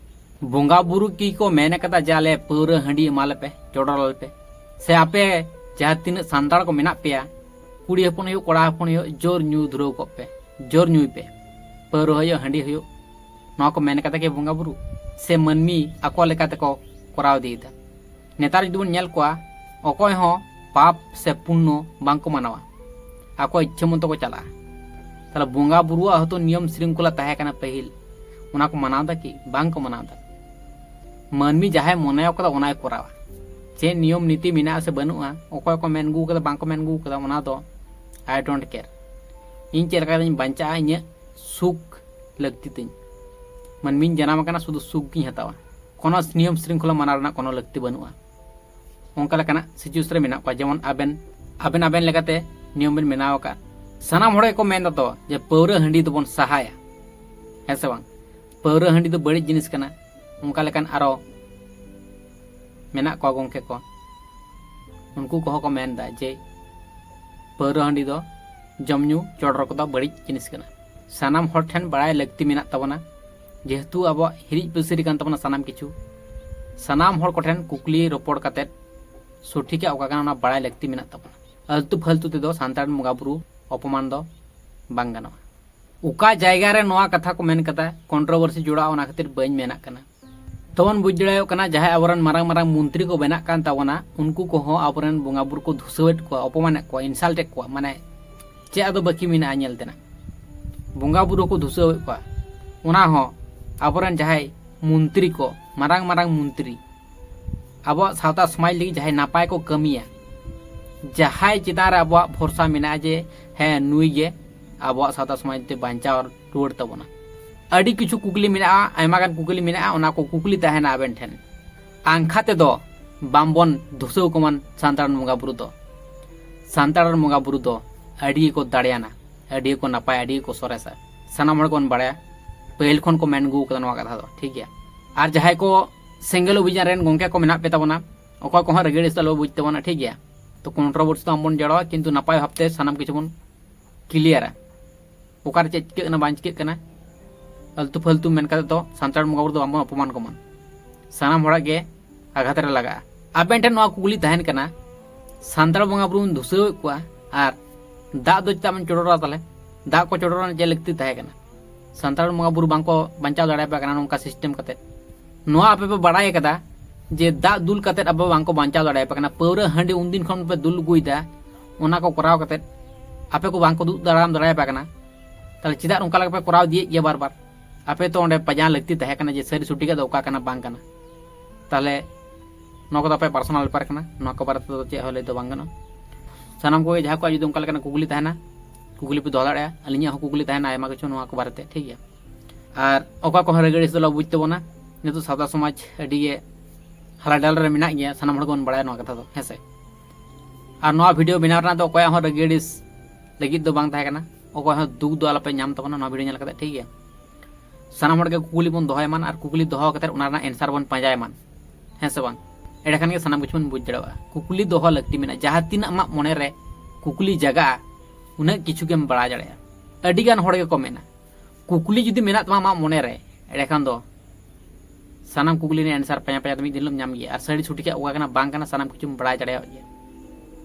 ᱵᱚᱸᱜᱟ ᱵᱩᱨᱩ ᱠᱤ ᱠᱚ ᱢᱮᱱ ᱠᱟᱫᱟ ᱡᱮ, "ᱟᱞᱮ ᱯᱟᱹᱣᱨᱟᱹ ᱦᱟᱺᱰᱤ ᱮᱢᱟ ᱞᱮᱯᱮ, ᱪᱚᱰᱚᱨ ᱟᱞᱮᱯᱮ"? ᱥᱮ ᱟᱯᱮ ᱡᱟᱦᱟᱸ ᱛᱤᱱᱟᱹᱜ ᱥᱟᱱᱛᱟᱲ ᱠᱚ ᱢᱮᱱᱟᱜ ᱯᱮᱭᱟ, ᱠᱩᱲᱤ ᱦᱚᱯᱚᱱ ᱦᱩᱭᱩᱜ, ᱠᱚᱲᱟ ᱦᱚᱯᱚᱱ ᱦᱩᱭᱩᱜ, ᱡᱳᱨ ᱧᱩ ᱫᱷᱩᱨᱟᱹᱣ ᱠᱚᱜ ᱯᱮ, ᱡᱳᱨ ᱧᱩᱭ ᱯᱮ, ᱯᱟᱹᱣᱨᱟᱹ ᱦᱩᱭᱩᱜ, ᱦᱟᱺᱰᱤ ᱦᱩᱭᱩᱜ, ᱱᱚᱣᱟ ᱠᱚ ᱢᱮᱱ ᱠᱟᱛᱮ ᱜᱮ ᱵᱚᱸᱜᱟ ᱵᱩᱨᱩ? ᱥᱮ ᱢᱟᱹᱱᱢᱤ ᱟᱠᱚ ᱞᱮᱠᱟ ᱛᱮᱠᱚ ᱠᱚᱨᱟᱣ ᱤᱫᱤᱭᱮᱫᱟ? ᱱᱮᱛᱟᱨ ᱡᱩᱫᱤ ᱵᱚᱱ ᱧᱮᱞ ᱠᱚᱣᱟ, ᱚᱠᱚᱭ ᱦᱚᱸ ᱯᱟᱯ ᱥᱮ ᱯᱩᱱᱱᱚ ᱵᱟᱝ ᱠᱚ ᱢᱟᱱᱟᱣᱟ, ᱟᱠᱚ ᱤᱪᱪᱷᱟᱹ ᱢᱚᱛᱚ ᱠᱚ ᱪᱟᱞᱟᱜᱼᱟ᱾ ᱛᱟᱦᱚᱞᱮ ᱵᱚᱸᱜᱟ ᱵᱩᱨᱩᱣᱟᱜ ᱦᱚᱸᱛᱚ ᱱᱤᱭᱚᱢ ᱥᱨᱤᱝᱠᱷᱚᱞᱟ ᱛᱟᱦᱮᱸ ᱠᱟᱱᱟ ᱯᱟᱹᱦᱤᱞ, ᱚᱱᱟ ᱠᱚ ᱢᱟᱱᱟᱣ ᱮᱫᱟ ᱠᱤ? ᱵᱟᱝ ᱠᱚ ᱢᱟᱱᱟᱣ ᱮᱫᱟ᱾ ᱢᱟᱹᱱᱢᱤ ᱡᱟᱦᱟᱸᱭ ᱢᱚᱱᱮ ᱠᱟᱫᱟ ᱚᱱᱟᱭ ᱠᱚᱨᱟᱣᱟ᱾ ᱪᱮᱫ ᱱᱤᱭᱚᱢ ᱱᱤᱛᱤ ᱢᱮᱱᱟᱜᱼᱟ ᱥᱮ ᱵᱟᱹᱱᱩᱜᱼᱟ, ᱚᱠᱚᱭ ᱠᱚ ᱢᱮᱱ ᱟᱹᱜᱩ ᱠᱟᱫᱟ, ᱵᱟᱝ ᱠᱚ ᱢᱮᱱ ᱟᱹᱜᱩ ᱠᱟᱫᱟ, ᱚᱱᱟ ᱫᱚ I don't care᱾ ᱤᱧ ᱪᱮᱫ ᱞᱮᱠᱟ ᱠᱟᱛᱮᱧ ᱵᱟᱧᱪᱟᱜᱼᱟ, ᱤᱧᱟᱹᱜ ᱥᱩᱠ ᱞᱟᱹᱠᱛᱤ ᱛᱤᱧ᱾ ᱢᱟᱹᱱᱢᱤᱧ ᱡᱟᱱᱟᱢ ᱟᱠᱟᱱᱟ, ᱥᱩᱫᱷᱩ ᱥᱩᱠ ᱜᱤᱧ ᱦᱟᱛᱟᱣᱟ᱾ ᱠᱳᱱᱳ ᱱᱤᱭᱚᱢ ᱥᱨᱤᱝᱠᱷᱚᱞᱟ ᱢᱟᱱᱟᱣ ᱨᱮᱱᱟᱜ ᱠᱳᱱᱳ ᱞᱟᱹᱠᱛᱤ ᱵᱟᱹᱱᱩᱜᱼᱟ᱾ ᱚᱱᱠᱟ ᱞᱮᱠᱟᱱᱟᱜ ᱥᱤᱪᱩᱭᱮᱥᱚᱱ ᱨᱮ ᱢᱮᱱᱟᱜ ᱠᱚᱣᱟ, ᱡᱮᱢᱚᱱ ᱟᱵᱮᱱ ᱟᱵᱮᱱ ᱟᱵᱮᱱ ᱞᱮᱠᱟᱛᱮ ᱱᱤᱭᱚᱢ ᱵᱮᱱ ᱵᱮᱱᱟᱣ ᱟᱠᱟᱫ᱾ ᱥᱟᱱᱟᱢ ᱦᱚᱲ ᱜᱮᱠᱚ ᱢᱮᱱ ᱫᱟᱛᱚ ᱡᱮ ᱯᱟᱹᱣᱨᱟᱹ ᱦᱟᱺᱰᱤ ᱫᱚᱵᱚᱱ ᱥᱟᱦᱟᱭᱟ, ᱦᱮᱸ ᱥᱮ ᱵᱟᱝ? ᱯᱟᱹᱣᱨᱟᱹ ᱦᱟᱺᱰᱤ ᱫᱚ ᱵᱟᱹᱲᱤᱡ ᱡᱤᱱᱤᱥ ᱠᱟᱱᱟ᱾ ᱚᱱᱠᱟ ᱞᱮᱠᱟᱱ ᱟᱨᱚ ᱢᱮᱱᱟᱜ ᱠᱚᱣᱟ ᱜᱚᱢᱠᱮ ᱠᱚ, ᱩᱱᱠᱩ ᱠᱚᱦᱚᱸ ᱠᱚ ᱢᱮᱱ ᱮᱫᱟ ᱡᱮ ᱯᱟᱹᱣᱨᱟᱹ ᱦᱟᱺᱰᱤ ᱫᱚ ᱡᱚᱢ ᱧᱩ ᱪᱚᱰᱚᱨ ᱠᱚᱫᱚ ᱵᱟᱹᱲᱤᱡ ᱡᱤᱱᱤᱥ ᱠᱟᱱᱟ᱾ ᱥᱟᱱᱟᱢ ᱦᱚᱲ ᱴᱷᱮᱱ ᱵᱟᱲᱟᱭ ᱞᱟᱹᱠᱛᱤ ᱢᱮᱱᱟᱜ ᱛᱟᱵᱚᱱᱟ, ᱡᱮᱦᱮᱛᱩ ᱟᱵᱚᱣᱟᱜ ᱦᱤᱨᱤᱡ ᱯᱟᱹᱥᱤᱨ ᱠᱟᱱ ᱛᱟᱵᱚᱱᱟ ᱥᱟᱱᱟᱢ ᱠᱤᱪᱷᱩ᱾ ᱥᱟᱱᱟᱢ ᱦᱚᱲ ᱠᱚᱴᱷᱮᱱ ᱠᱩᱠᱞᱤ ᱨᱚᱯᱚᱲ ᱠᱟᱛᱮᱫ ᱥᱚᱴᱷᱤᱠᱟᱜ ᱚᱠᱟ ᱠᱟᱱᱟ ᱚᱱᱟ ᱵᱟᱲᱟᱭ ᱞᱟᱹᱠᱛᱤ ᱢᱮᱱᱟᱜ ᱛᱟᱵᱚᱱᱟ᱾ ᱟᱹᱞᱛᱩ ᱯᱷᱟᱹᱞᱛᱩ ᱛᱮᱫᱚ ᱥᱟᱱᱛᱟᱲ ᱨᱮᱱ ᱵᱚᱸᱜᱟ ᱵᱩᱨᱩ ᱚᱯᱚᱢᱟᱱ ᱫᱚ ᱵᱟᱝ ᱜᱟᱱᱚᱜᱼᱟ᱾ ᱚᱠᱟ ᱡᱟᱭᱜᱟ ᱨᱮ ᱱᱚᱣᱟ ᱠᱟᱛᱷᱟ ᱠᱚ ᱢᱮᱱ ᱠᱟᱫᱟ, ᱠᱚᱱᱴᱨᱳᱵᱷᱟᱨᱥᱤ ᱡᱚᱲᱟᱣ, ᱚᱱᱟ ᱠᱷᱟᱹᱛᱤᱨ ᱵᱟᱹᱧ ᱢᱮᱱᱟᱜ ᱠᱟᱱᱟ᱾ ᱛᱚᱵᱚᱱ ᱵᱩᱡᱽ ᱫᱟᱲᱮᱭᱟᱜ ᱠᱟᱱᱟ, ᱡᱟᱦᱟᱸᱭ ᱟᱵᱚᱨᱮᱱ ᱢᱟᱨᱟᱝ ᱢᱟᱨᱟᱝ ᱢᱚᱱᱛᱨᱤ ᱠᱚ ᱵᱮᱱᱟᱜ ᱠᱟᱱ ᱛᱟᱵᱚᱱᱟ, ᱩᱱᱠᱩ ᱠᱚᱦᱚᱸ ᱟᱵᱚᱨᱮᱱ ᱵᱚᱸᱜᱟ ᱵᱩᱨᱩ ᱠᱚ ᱫᱷᱩᱥᱟᱹᱣᱮᱫ ᱠᱚᱣᱟ, ᱚᱯᱚᱢᱟᱱᱮᱫ ᱠᱚᱣᱟ, ᱤᱱᱥᱟᱞᱴ ᱮᱫ ᱠᱚᱣᱟ, ᱢᱟᱱᱮ ᱪᱮᱫ ᱟᱫᱚ ᱵᱟᱹᱠᱤ ᱢᱮᱱᱟᱜᱼᱟ ᱧᱮᱞ ᱛᱮᱱᱟᱜ? ᱵᱚᱸᱜᱟ ᱵᱩᱨᱩ ᱠᱚ ᱫᱷᱩᱥᱟᱹᱣᱮᱫ ᱠᱚᱣᱟ, ᱚᱱᱟ ᱦᱚᱸ ᱟᱵᱚᱨᱮᱱ ᱡᱟᱦᱟᱸᱭ ᱢᱚᱱᱛᱨᱤ ᱠᱚ, ᱢᱟᱨᱟᱝ ᱢᱟᱨᱟᱝ ᱢᱚᱱᱛᱨᱤ, ᱟᱵᱚᱣᱟᱜ ᱥᱟᱶᱛᱟ ᱥᱚᱢᱟᱡᱽ ᱞᱟᱹᱜᱤᱫ ᱡᱟᱦᱟᱸᱭ ᱱᱟᱯᱟᱭ ᱠᱚ ᱠᱟᱹᱢᱤᱭᱟ, ᱡᱟᱦᱟᱸᱭ ᱪᱮᱛᱟᱱ ᱨᱮ ᱟᱵᱚᱣᱟᱜ ᱵᱷᱚᱨᱥᱟ ᱢᱮᱱᱟᱜᱼᱟ ᱡᱮ ᱦᱮᱸ, ᱱᱩᱭ ᱜᱮ ᱟᱵᱚᱣᱟᱜ ᱥᱟᱶᱛᱟ ᱥᱚᱢᱟᱡᱽ ᱛᱮ ᱵᱟᱧᱪᱟᱣ ᱨᱩᱣᱟᱹᱲ ᱛᱟᱵᱚᱱᱟ᱾ ᱟᱹᱰᱤ ᱠᱤᱪᱷᱩ ᱠᱩᱠᱞᱤ ᱢᱮᱱᱟᱜᱼᱟ, ᱟᱭᱢᱟ ᱜᱟᱱ ᱠᱩᱠᱞᱤ ᱢᱮᱱᱟᱜᱼᱟ, ᱚᱱᱟ ᱠᱚ ᱠᱩᱠᱞᱤ ᱛᱟᱦᱮᱱᱟ ᱟᱵᱮᱱ ᱴᱷᱮᱱ᱾ ᱟᱝᱠᱷᱟ ᱛᱮᱫᱚ ᱵᱟᱝᱵᱚᱱ ᱫᱷᱩᱥᱟᱹᱣ ᱠᱚᱢᱟ ᱥᱟᱱᱛᱟᱲ ᱨᱮᱱ ᱵᱚᱸᱜᱟ ᱵᱩᱨᱩ ᱫᱚ᱾ ᱥᱟᱱᱛᱟᱲ ᱨᱮᱱ ᱵᱚᱸᱜᱟ ᱵᱩᱨᱩ ᱫᱚ ᱟᱹᱰᱤ ᱜᱮᱠᱚ ᱫᱟᱲᱮᱭᱟᱱᱟ, ᱟᱹᱰᱤ ᱜᱮᱠᱚ ᱱᱟᱯᱟᱭᱟ, ᱟᱹᱰᱤ ᱜᱮᱠᱚ ᱥᱚᱨᱮᱥᱟ᱾ ᱥᱟᱱᱟᱢ ᱦᱚᱲ ᱜᱮᱵᱚᱱ ᱵᱟᱲᱟᱭᱟ, ᱯᱟᱹᱦᱤᱞ ᱠᱷᱚᱱ ᱠᱚ ᱢᱮᱱ ᱟᱹᱜᱩ ᱠᱟᱫᱟ ᱱᱚᱣᱟ ᱠᱟᱛᱷᱟ ᱫᱚ, ᱴᱷᱤᱠ ᱜᱮᱭᱟ᱾ ᱟᱨ ᱡᱟᱦᱟᱸᱭ ᱠᱚ ᱥᱮᱸᱜᱮᱞ ᱚᱵᱷᱤᱡᱟᱱ ᱨᱮᱱ ᱜᱚᱝᱠᱮ ᱠᱚ ᱢᱮᱱᱟᱜ ᱯᱮ ᱛᱟᱵᱚᱱᱟ, ᱚᱠᱚᱭ ᱠᱚᱦᱚᱸ ᱨᱟᱹᱜᱤ ᱟᱹᱲᱤᱥ ᱫᱚ ᱟᱞᱚ ᱵᱩᱡᱽ ᱛᱟᱵᱚᱱᱟ, ᱴᱷᱤᱠ ᱜᱮᱭᱟ? ᱛᱚ ᱠᱚᱱᱴᱨᱳᱵᱷᱟᱨᱥᱤ ᱫᱚ ᱟᱢ ᱵᱚᱱ ᱡᱚᱲᱟᱣᱟ, ᱠᱤᱱᱛᱩ ᱱᱟᱯᱟᱭ ᱵᱷᱟᱵᱛᱮ ᱥᱟᱱᱟᱢ ᱠᱤᱪᱷᱩ ᱵᱚᱱ ᱠᱞᱤᱭᱟᱨᱟ᱾ ᱚᱠᱟᱨᱮ ᱪᱮᱫ ᱪᱤᱠᱟᱹᱜ ᱠᱟᱱᱟ ᱵᱟᱝ ᱪᱤᱠᱟᱹᱜ ᱠᱟᱱᱟ, ᱟᱞᱛᱩ ᱯᱷᱟᱞᱛᱩ ᱢᱮᱱ ᱠᱟᱛᱮ ᱫᱚ ᱥᱟᱱᱛᱟᱲ ᱵᱚᱸᱜᱟ ᱵᱩᱨᱩ ᱫᱚ ᱵᱟᱝᱵᱚᱱ ᱚᱯᱚᱢᱟᱱ ᱠᱚᱢᱟ᱾ ᱥᱟᱱᱟᱢ ᱦᱚᱲᱟᱜ ᱜᱮ ᱟᱜᱷᱟᱛ ᱨᱮ ᱞᱟᱜᱟᱜᱼᱟ᱾ ᱟᱵᱮᱱ ᱴᱷᱮᱱ ᱱᱚᱣᱟ ᱠᱩᱠᱞᱤ ᱛᱟᱦᱮᱱ ᱠᱟᱱᱟ, ᱥᱟᱱᱛᱟᱲ ᱵᱚᱸᱜᱟ ᱵᱩᱨᱩ ᱵᱚᱱ ᱫᱷᱩᱥᱟᱹᱣᱮᱫ ᱠᱚᱣᱟ ᱟᱨ ᱫᱟᱜ ᱫᱚ ᱪᱮᱫᱟᱜ ᱵᱚᱱ ᱪᱚᱰᱚᱨᱟ? ᱛᱟᱦᱞᱮ ᱫᱟᱜ ᱠᱚ ᱪᱚᱰᱚᱨ ᱨᱮᱱᱟᱜ ᱪᱮᱫ ᱞᱟᱹᱠᱛᱤ ᱛᱟᱦᱮᱸ ᱠᱟᱱᱟ? ᱥᱟᱱᱛᱟᱲ ᱵᱚᱸᱜᱟ ᱵᱩᱨᱩ ᱵᱟᱝᱠᱚ ᱵᱟᱧᱪᱟᱣ ᱫᱟᱲᱮᱭᱟᱯᱮ ᱠᱟᱱᱟ ᱱᱚᱝᱠᱟ ᱥᱤᱥᱴᱮᱢ ᱠᱟᱛᱮ᱾ ᱱᱚᱣᱟ ᱟᱯᱮ ᱯᱮ ᱵᱟᱲᱟᱭ ᱠᱟᱫᱟ ᱡᱮ ᱫᱟᱜ ᱫᱩᱞ ᱠᱟᱛᱮ ᱟᱵᱚ ᱵᱟᱝᱠᱚ ᱵᱟᱧᱪᱟᱣ ᱫᱟᱲᱮᱭᱟᱯᱮ ᱠᱟᱱᱟ, ᱯᱟᱹᱣᱨᱟᱹ ᱦᱟᱺᱰᱤ ᱩᱱᱫᱤᱱ ᱠᱷᱚᱱ ᱯᱮ ᱫᱩᱞ ᱟᱹᱜᱩᱭᱮᱫᱟ, ᱚᱱᱟ ᱠᱚ ᱠᱚᱨᱟᱣ ᱠᱟᱛᱮ ᱟᱯᱮ ᱠᱚ ᱵᱟᱝᱠᱚ ᱫᱩᱜ ᱫᱟᱨᱟᱢ ᱫᱟᱲᱮᱭᱟᱯᱮ ᱠᱟᱱᱟ, ᱛᱟᱦᱞᱮ ᱪᱮᱫᱟᱜ ᱚᱱᱠᱟ ᱞᱮᱠᱟ ᱯᱮ ᱠᱚᱨᱟᱣ ᱤᱫᱤᱭᱮᱫ ᱜᱮᱭᱟ ᱵᱟᱨ ᱵᱟᱨ? ᱟᱯᱮ ᱛᱚ ᱚᱸᱰᱮ ᱯᱟᱸᱡᱟ ᱞᱟᱹᱠᱛᱤ ᱛᱟᱦᱮᱸ ᱠᱟᱱᱟ ᱡᱮ ᱥᱟᱹᱨᱤ ᱥᱚᱴᱷᱤᱠᱟᱜ ᱫᱚ ᱚᱠᱟ ᱠᱟᱱᱟ ᱵᱟᱝ ᱠᱟᱱᱟ᱾ ᱛᱟᱦᱞᱮ ᱱᱚᱣᱟ ᱠᱚᱫᱚ ᱟᱯᱮ ᱯᱟᱨᱥᱚᱱᱟᱞ ᱵᱮᱯᱟᱨ ᱠᱟᱱᱟ, ᱱᱚᱣᱟ ᱠᱚ ᱵᱟᱨᱮ ᱛᱮᱫᱚ ᱪᱮᱫ ᱦᱚᱸ ᱞᱟᱹᱭ ᱫᱚ ᱵᱟᱝ ᱜᱟᱱᱚᱜᱼᱟ᱾ ᱥᱟᱱᱟᱢ ᱠᱚᱜᱮ ᱡᱟᱦᱟᱸ ᱠᱚᱣᱟᱜ ᱡᱩᱫᱤ ᱚᱱᱠᱟ ᱞᱮᱠᱟᱱᱟᱜ ᱠᱩᱠᱞᱤ ᱛᱟᱦᱮᱱᱟ, ᱠᱩᱠᱞᱤ ᱯᱮ ᱫᱚᱦᱚ ᱫᱟᱲᱮᱭᱟᱜᱼᱟ᱾ ᱟᱹᱞᱤᱧᱟᱜ ᱦᱚᱸ ᱠᱩᱠᱞᱤ ᱛᱟᱦᱮᱱᱟ ᱟᱭᱢᱟ ᱠᱤᱪᱷᱩ ᱱᱚᱣᱟ ᱠᱚ ᱵᱟᱨᱮᱛᱮ, ᱴᱷᱤᱠ ᱜᱮᱭᱟ? ᱟᱨ ᱚᱠᱟ ᱠᱚᱦᱚᱸ ᱨᱟᱹᱜᱤ ᱟᱹᱲᱤᱥ ᱫᱚ ᱟᱞᱚ ᱵᱩᱡᱽ ᱛᱟᱵᱚᱱᱟ᱾ ᱱᱤᱛᱚᱜ ᱥᱟᱶᱛᱟ ᱥᱚᱢᱟᱡᱽ ᱟᱹᱰᱤ ᱜᱮ ᱦᱟᱞᱟ ᱰᱟᱞ ᱨᱮ ᱢᱮᱱᱟᱜ ᱜᱮᱭᱟ, ᱥᱟᱱᱟᱢ ᱦᱚᱲ ᱜᱮᱵᱚᱱ ᱵᱟᱲᱟᱭᱟ ᱱᱚᱣᱟ ᱠᱟᱛᱷᱟ ᱫᱚ, ᱦᱮᱸ ᱥᱮ? ᱟᱨ ᱱᱚᱣᱟ ᱵᱷᱤᱰᱤᱭᱳ ᱵᱮᱱᱟᱣ ᱨᱮᱱᱟᱜ ᱫᱚ ᱚᱠᱚᱭᱟᱜ ᱦᱚᱸ ᱨᱟᱹᱜᱤ ᱟᱹᱲᱤᱥ ᱞᱟᱹᱜᱤᱫ ᱫᱚ ᱵᱟᱝ ᱛᱟᱦᱮᱸ ᱠᱟᱱᱟ, ᱚᱠᱚᱭ ᱦᱚᱸ ᱫᱩᱠ ᱫᱚ ᱟᱞᱚᱯᱮ ᱧᱟᱢ ᱛᱟᱵᱚᱱᱟ ᱱᱚᱣᱟ ᱵᱷᱤᱰᱤᱭᱳ ᱧᱮᱞ ᱠᱟᱛᱮ, ᱴᱷᱤᱠ ᱜᱮᱭᱟ? ᱥᱟᱱᱟᱢ ᱦᱚᱲ ᱜᱮ ᱠᱩᱠᱞᱤ ᱵᱚᱱ ᱫᱚᱦᱚᱭ ᱢᱟᱱ ᱟᱨ ᱠᱩᱠᱞᱤ ᱫᱚᱦᱚ ᱠᱟᱛᱮ ᱚᱱᱟ ᱨᱮᱱᱟᱜ ᱮᱱᱥᱟᱨ ᱵᱚᱱ ᱯᱟᱸᱡᱟᱭ ᱢᱟᱱ, ᱦᱮᱸ ᱥᱮ ᱵᱟᱝ? ᱮᱸᱰᱮᱠᱷᱟᱱ ᱜᱮ ᱥᱟᱱᱟᱢ ᱠᱤᱪᱷᱩ ᱵᱚᱱ ᱵᱩᱡᱽ ᱫᱟᱲᱮᱭᱟᱜᱼᱟ᱾ ᱠᱩᱠᱞᱤ ᱫᱚᱦᱚ ᱞᱟᱹᱠᱛᱤ ᱢᱮᱱᱟᱜᱼᱟ, ᱡᱟᱦᱟᱸ ᱛᱤᱱᱟᱹᱜ ᱟᱢᱟᱜ ᱢᱚᱱᱮ ᱨᱮ ᱠᱩᱠᱞᱤ ᱡᱟᱜᱟᱜᱼᱟ, ᱩᱱᱟᱹᱜ ᱠᱤᱪᱷᱩ ᱜᱮᱢ ᱵᱟᱲᱟᱭ ᱫᱟᱲᱮᱭᱟᱜᱼᱟ᱾ ᱟᱹᱰᱤ ᱜᱟᱱ ᱦᱚᱲ ᱜᱮᱠᱚ ᱢᱮᱱᱟ, ᱠᱩᱠᱞᱤ ᱡᱩᱫᱤ ᱢᱮᱱᱟᱜ ᱛᱟᱢᱟ ᱟᱢᱟᱜ ᱢᱚᱱᱮ ᱨᱮ, ᱮᱸᱰᱮᱠᱷᱟᱱ ᱫᱚ ᱥᱟᱱᱟᱢ ᱠᱩᱠᱞᱤ ᱨᱮᱱᱟᱜ ᱮᱱᱥᱟᱨ ᱯᱟᱸᱡᱟ ᱯᱟᱸᱡᱟ ᱛᱮ ᱢᱤᱫ ᱫᱤᱱ ᱦᱤᱞᱳᱜ ᱧᱟᱢ ᱜᱮᱭᱟ᱾ ᱟᱨ ᱥᱟᱹᱨᱤ ᱥᱚᱴᱷᱤᱠᱟᱜ ᱚᱠᱟ ᱠᱟᱱᱟ ᱵᱟᱝ ᱠᱟᱱᱟ ᱥᱟᱱᱟᱢ ᱠᱤᱪᱷᱩᱢ ᱵᱟᱲᱟᱭ ᱫᱟᱲᱮᱭᱟᱜ ᱜᱮᱭᱟ᱾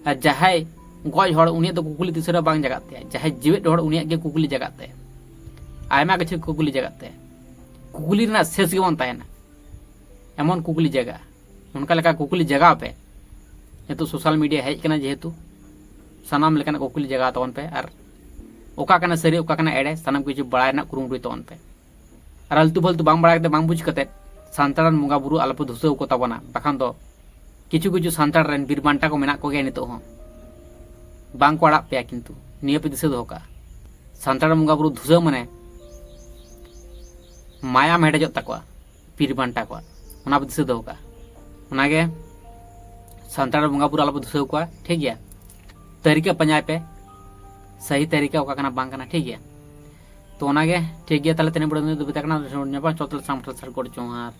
ᱟᱨ ᱡᱟᱦᱟᱸᱭ ᱜᱚᱡ ᱦᱚᱲ, ᱩᱱᱤᱭᱟᱜ ᱫᱚ ᱠᱩᱠᱞᱤ ᱛᱤᱥ ᱨᱮᱦᱚᱸ ᱵᱟᱝ ᱡᱟᱜᱟᱜ ᱛᱟᱭᱟ᱾ ᱡᱟᱦᱟᱸᱭ ᱡᱤᱣᱮᱫ ᱦᱚᱲ, ᱩᱱᱤᱭᱟᱜ ᱜᱮ ᱠᱩᱠᱞᱤ ᱡᱟᱜᱟᱜ ᱛᱟᱭᱟ᱾ ᱟᱭᱢᱟ ᱠᱤᱪᱷᱩ ᱠᱩᱠᱞᱤ ᱡᱟᱜᱟᱜ ᱛᱟᱭᱟ᱾ ᱠᱩᱠᱞᱤ ᱨᱮᱱᱟᱜ ᱥᱮᱥ ᱜᱮ ᱵᱟᱝ ᱛᱟᱦᱮᱱᱟ, ᱮᱢᱚᱱ ᱠᱩᱠᱞᱤ ᱡᱟᱜᱟᱜᱼᱟ᱾ ᱚᱱᱠᱟ ᱞᱮᱠᱟ ᱠᱩᱠᱞᱤ ᱡᱟᱜᱟᱣ ᱯᱮ᱾ ᱱᱤᱛᱚᱜ ᱥᱳᱥᱟᱞ ᱢᱤᱰᱤᱭᱟ ᱦᱮᱡ ᱠᱟᱱᱟ, ᱡᱮᱦᱮᱛᱩ ᱥᱟᱱᱟᱢ ᱞᱮᱠᱟᱱᱟᱜ ᱠᱩᱠᱞᱤ ᱡᱟᱜᱟᱣ ᱛᱟᱵᱚᱱ ᱯᱮ, ᱟᱨ ᱚᱠᱟ ᱠᱟᱱᱟ ᱥᱟᱹᱨᱤ, ᱚᱠᱟ ᱠᱟᱱᱟ ᱮᱲᱮ, ᱥᱟᱱᱟᱢ ᱠᱤᱪᱷᱩ ᱵᱟᱲᱟᱭ ᱨᱮᱱᱟᱜ ᱠᱩᱨᱩᱢᱩᱴᱩᱭ ᱛᱟᱵᱚᱱ ᱯᱮ᱾ ᱟᱨ ᱟᱞᱛᱩ ᱯᱷᱟᱞᱛᱩ ᱵᱟᱝ ᱵᱟᱲᱟᱭ ᱠᱟᱛᱮ, ᱵᱟᱝ ᱵᱩᱡᱽ ᱠᱟᱛᱮ ᱥᱟᱱᱛᱟᱲ ᱨᱮᱱ ᱵᱚᱸᱜᱟ ᱵᱩᱨᱩ ᱟᱞᱚᱯᱮ ᱫᱷᱩᱥᱟᱹᱣ ᱠᱚ ᱛᱟᱵᱚᱱᱟ, ᱵᱟᱠᱷᱟᱱ ᱫᱚ ᱠᱤᱪᱷᱩ ᱠᱤᱪᱷᱩ ᱥᱟᱱᱛᱟᱲ ᱨᱮᱱ ᱵᱤᱨ ᱵᱟᱱᱴᱟ ᱠᱚ ᱢᱮᱱᱟᱜ ᱠᱚᱜᱮᱭᱟ ᱱᱤᱛᱚᱜ ᱦᱚᱸ, ᱵᱟᱝ ᱠᱚ ᱟᱲᱟᱜ ᱯᱮᱭᱟ᱾ ᱠᱤᱱᱛᱩ ᱱᱤᱭᱟᱹ ᱯᱮ ᱫᱤᱥᱟᱹ ᱫᱚᱦᱚ ᱠᱟᱜᱼᱟ, ᱥᱟᱱᱛᱟᱲ ᱵᱚᱸᱜᱟ ᱵᱩᱨᱩ ᱫᱷᱩᱥᱟᱹᱣ ᱢᱟᱱᱮ ᱢᱟᱭᱟᱢ ᱦᱮᱰᱮᱡᱚᱜ ᱛᱟᱠᱚᱣᱟ ᱵᱤᱨ ᱵᱟᱱᱴᱟ ᱠᱚᱣᱟᱜ, ᱚᱱᱟ ᱯᱮ ᱫᱤᱥᱟᱹ ᱫᱚᱦᱚ ᱠᱟᱜᱼᱟ᱾ ᱚᱱᱟᱜᱮ ᱥᱟᱱᱛᱟᱲ ᱵᱚᱸᱜᱟ ᱵᱩᱨᱩ ᱟᱞᱚᱯᱮ ᱫᱷᱩᱥᱟᱹᱣ ᱠᱚᱣᱟ, ᱴᱷᱤᱠ ᱜᱮᱭᱟ? ᱛᱟᱹᱨᱤᱠᱟ ᱯᱟᱸᱡᱟᱭ ᱯᱮ, ᱥᱟᱹᱦᱤ ᱛᱟᱹᱨᱤᱠᱟ ᱚᱠᱟ ᱠᱟᱱᱟ ᱵᱟᱝ ᱠᱟᱱᱟ, ᱴᱷᱤᱠ ᱜᱮᱭᱟ? ᱛᱚ ᱚᱱᱟᱜᱮ ᱴᱷᱤᱠ ᱜᱮᱭᱟ, ᱛᱟᱦᱚᱞᱮ ᱛᱮᱦᱮᱧ ᱵᱮᱲᱟ ᱫᱚ ᱵᱤᱫᱟᱹ ᱠᱟᱱᱟ᱾ ᱧᱟᱯᱟᱢ ᱪᱚᱛ ᱞᱮ ᱥᱟᱢᱴᱟᱣ ᱥᱟᱨ ᱜᱚᱲ ᱡᱚᱦᱟᱨ᱾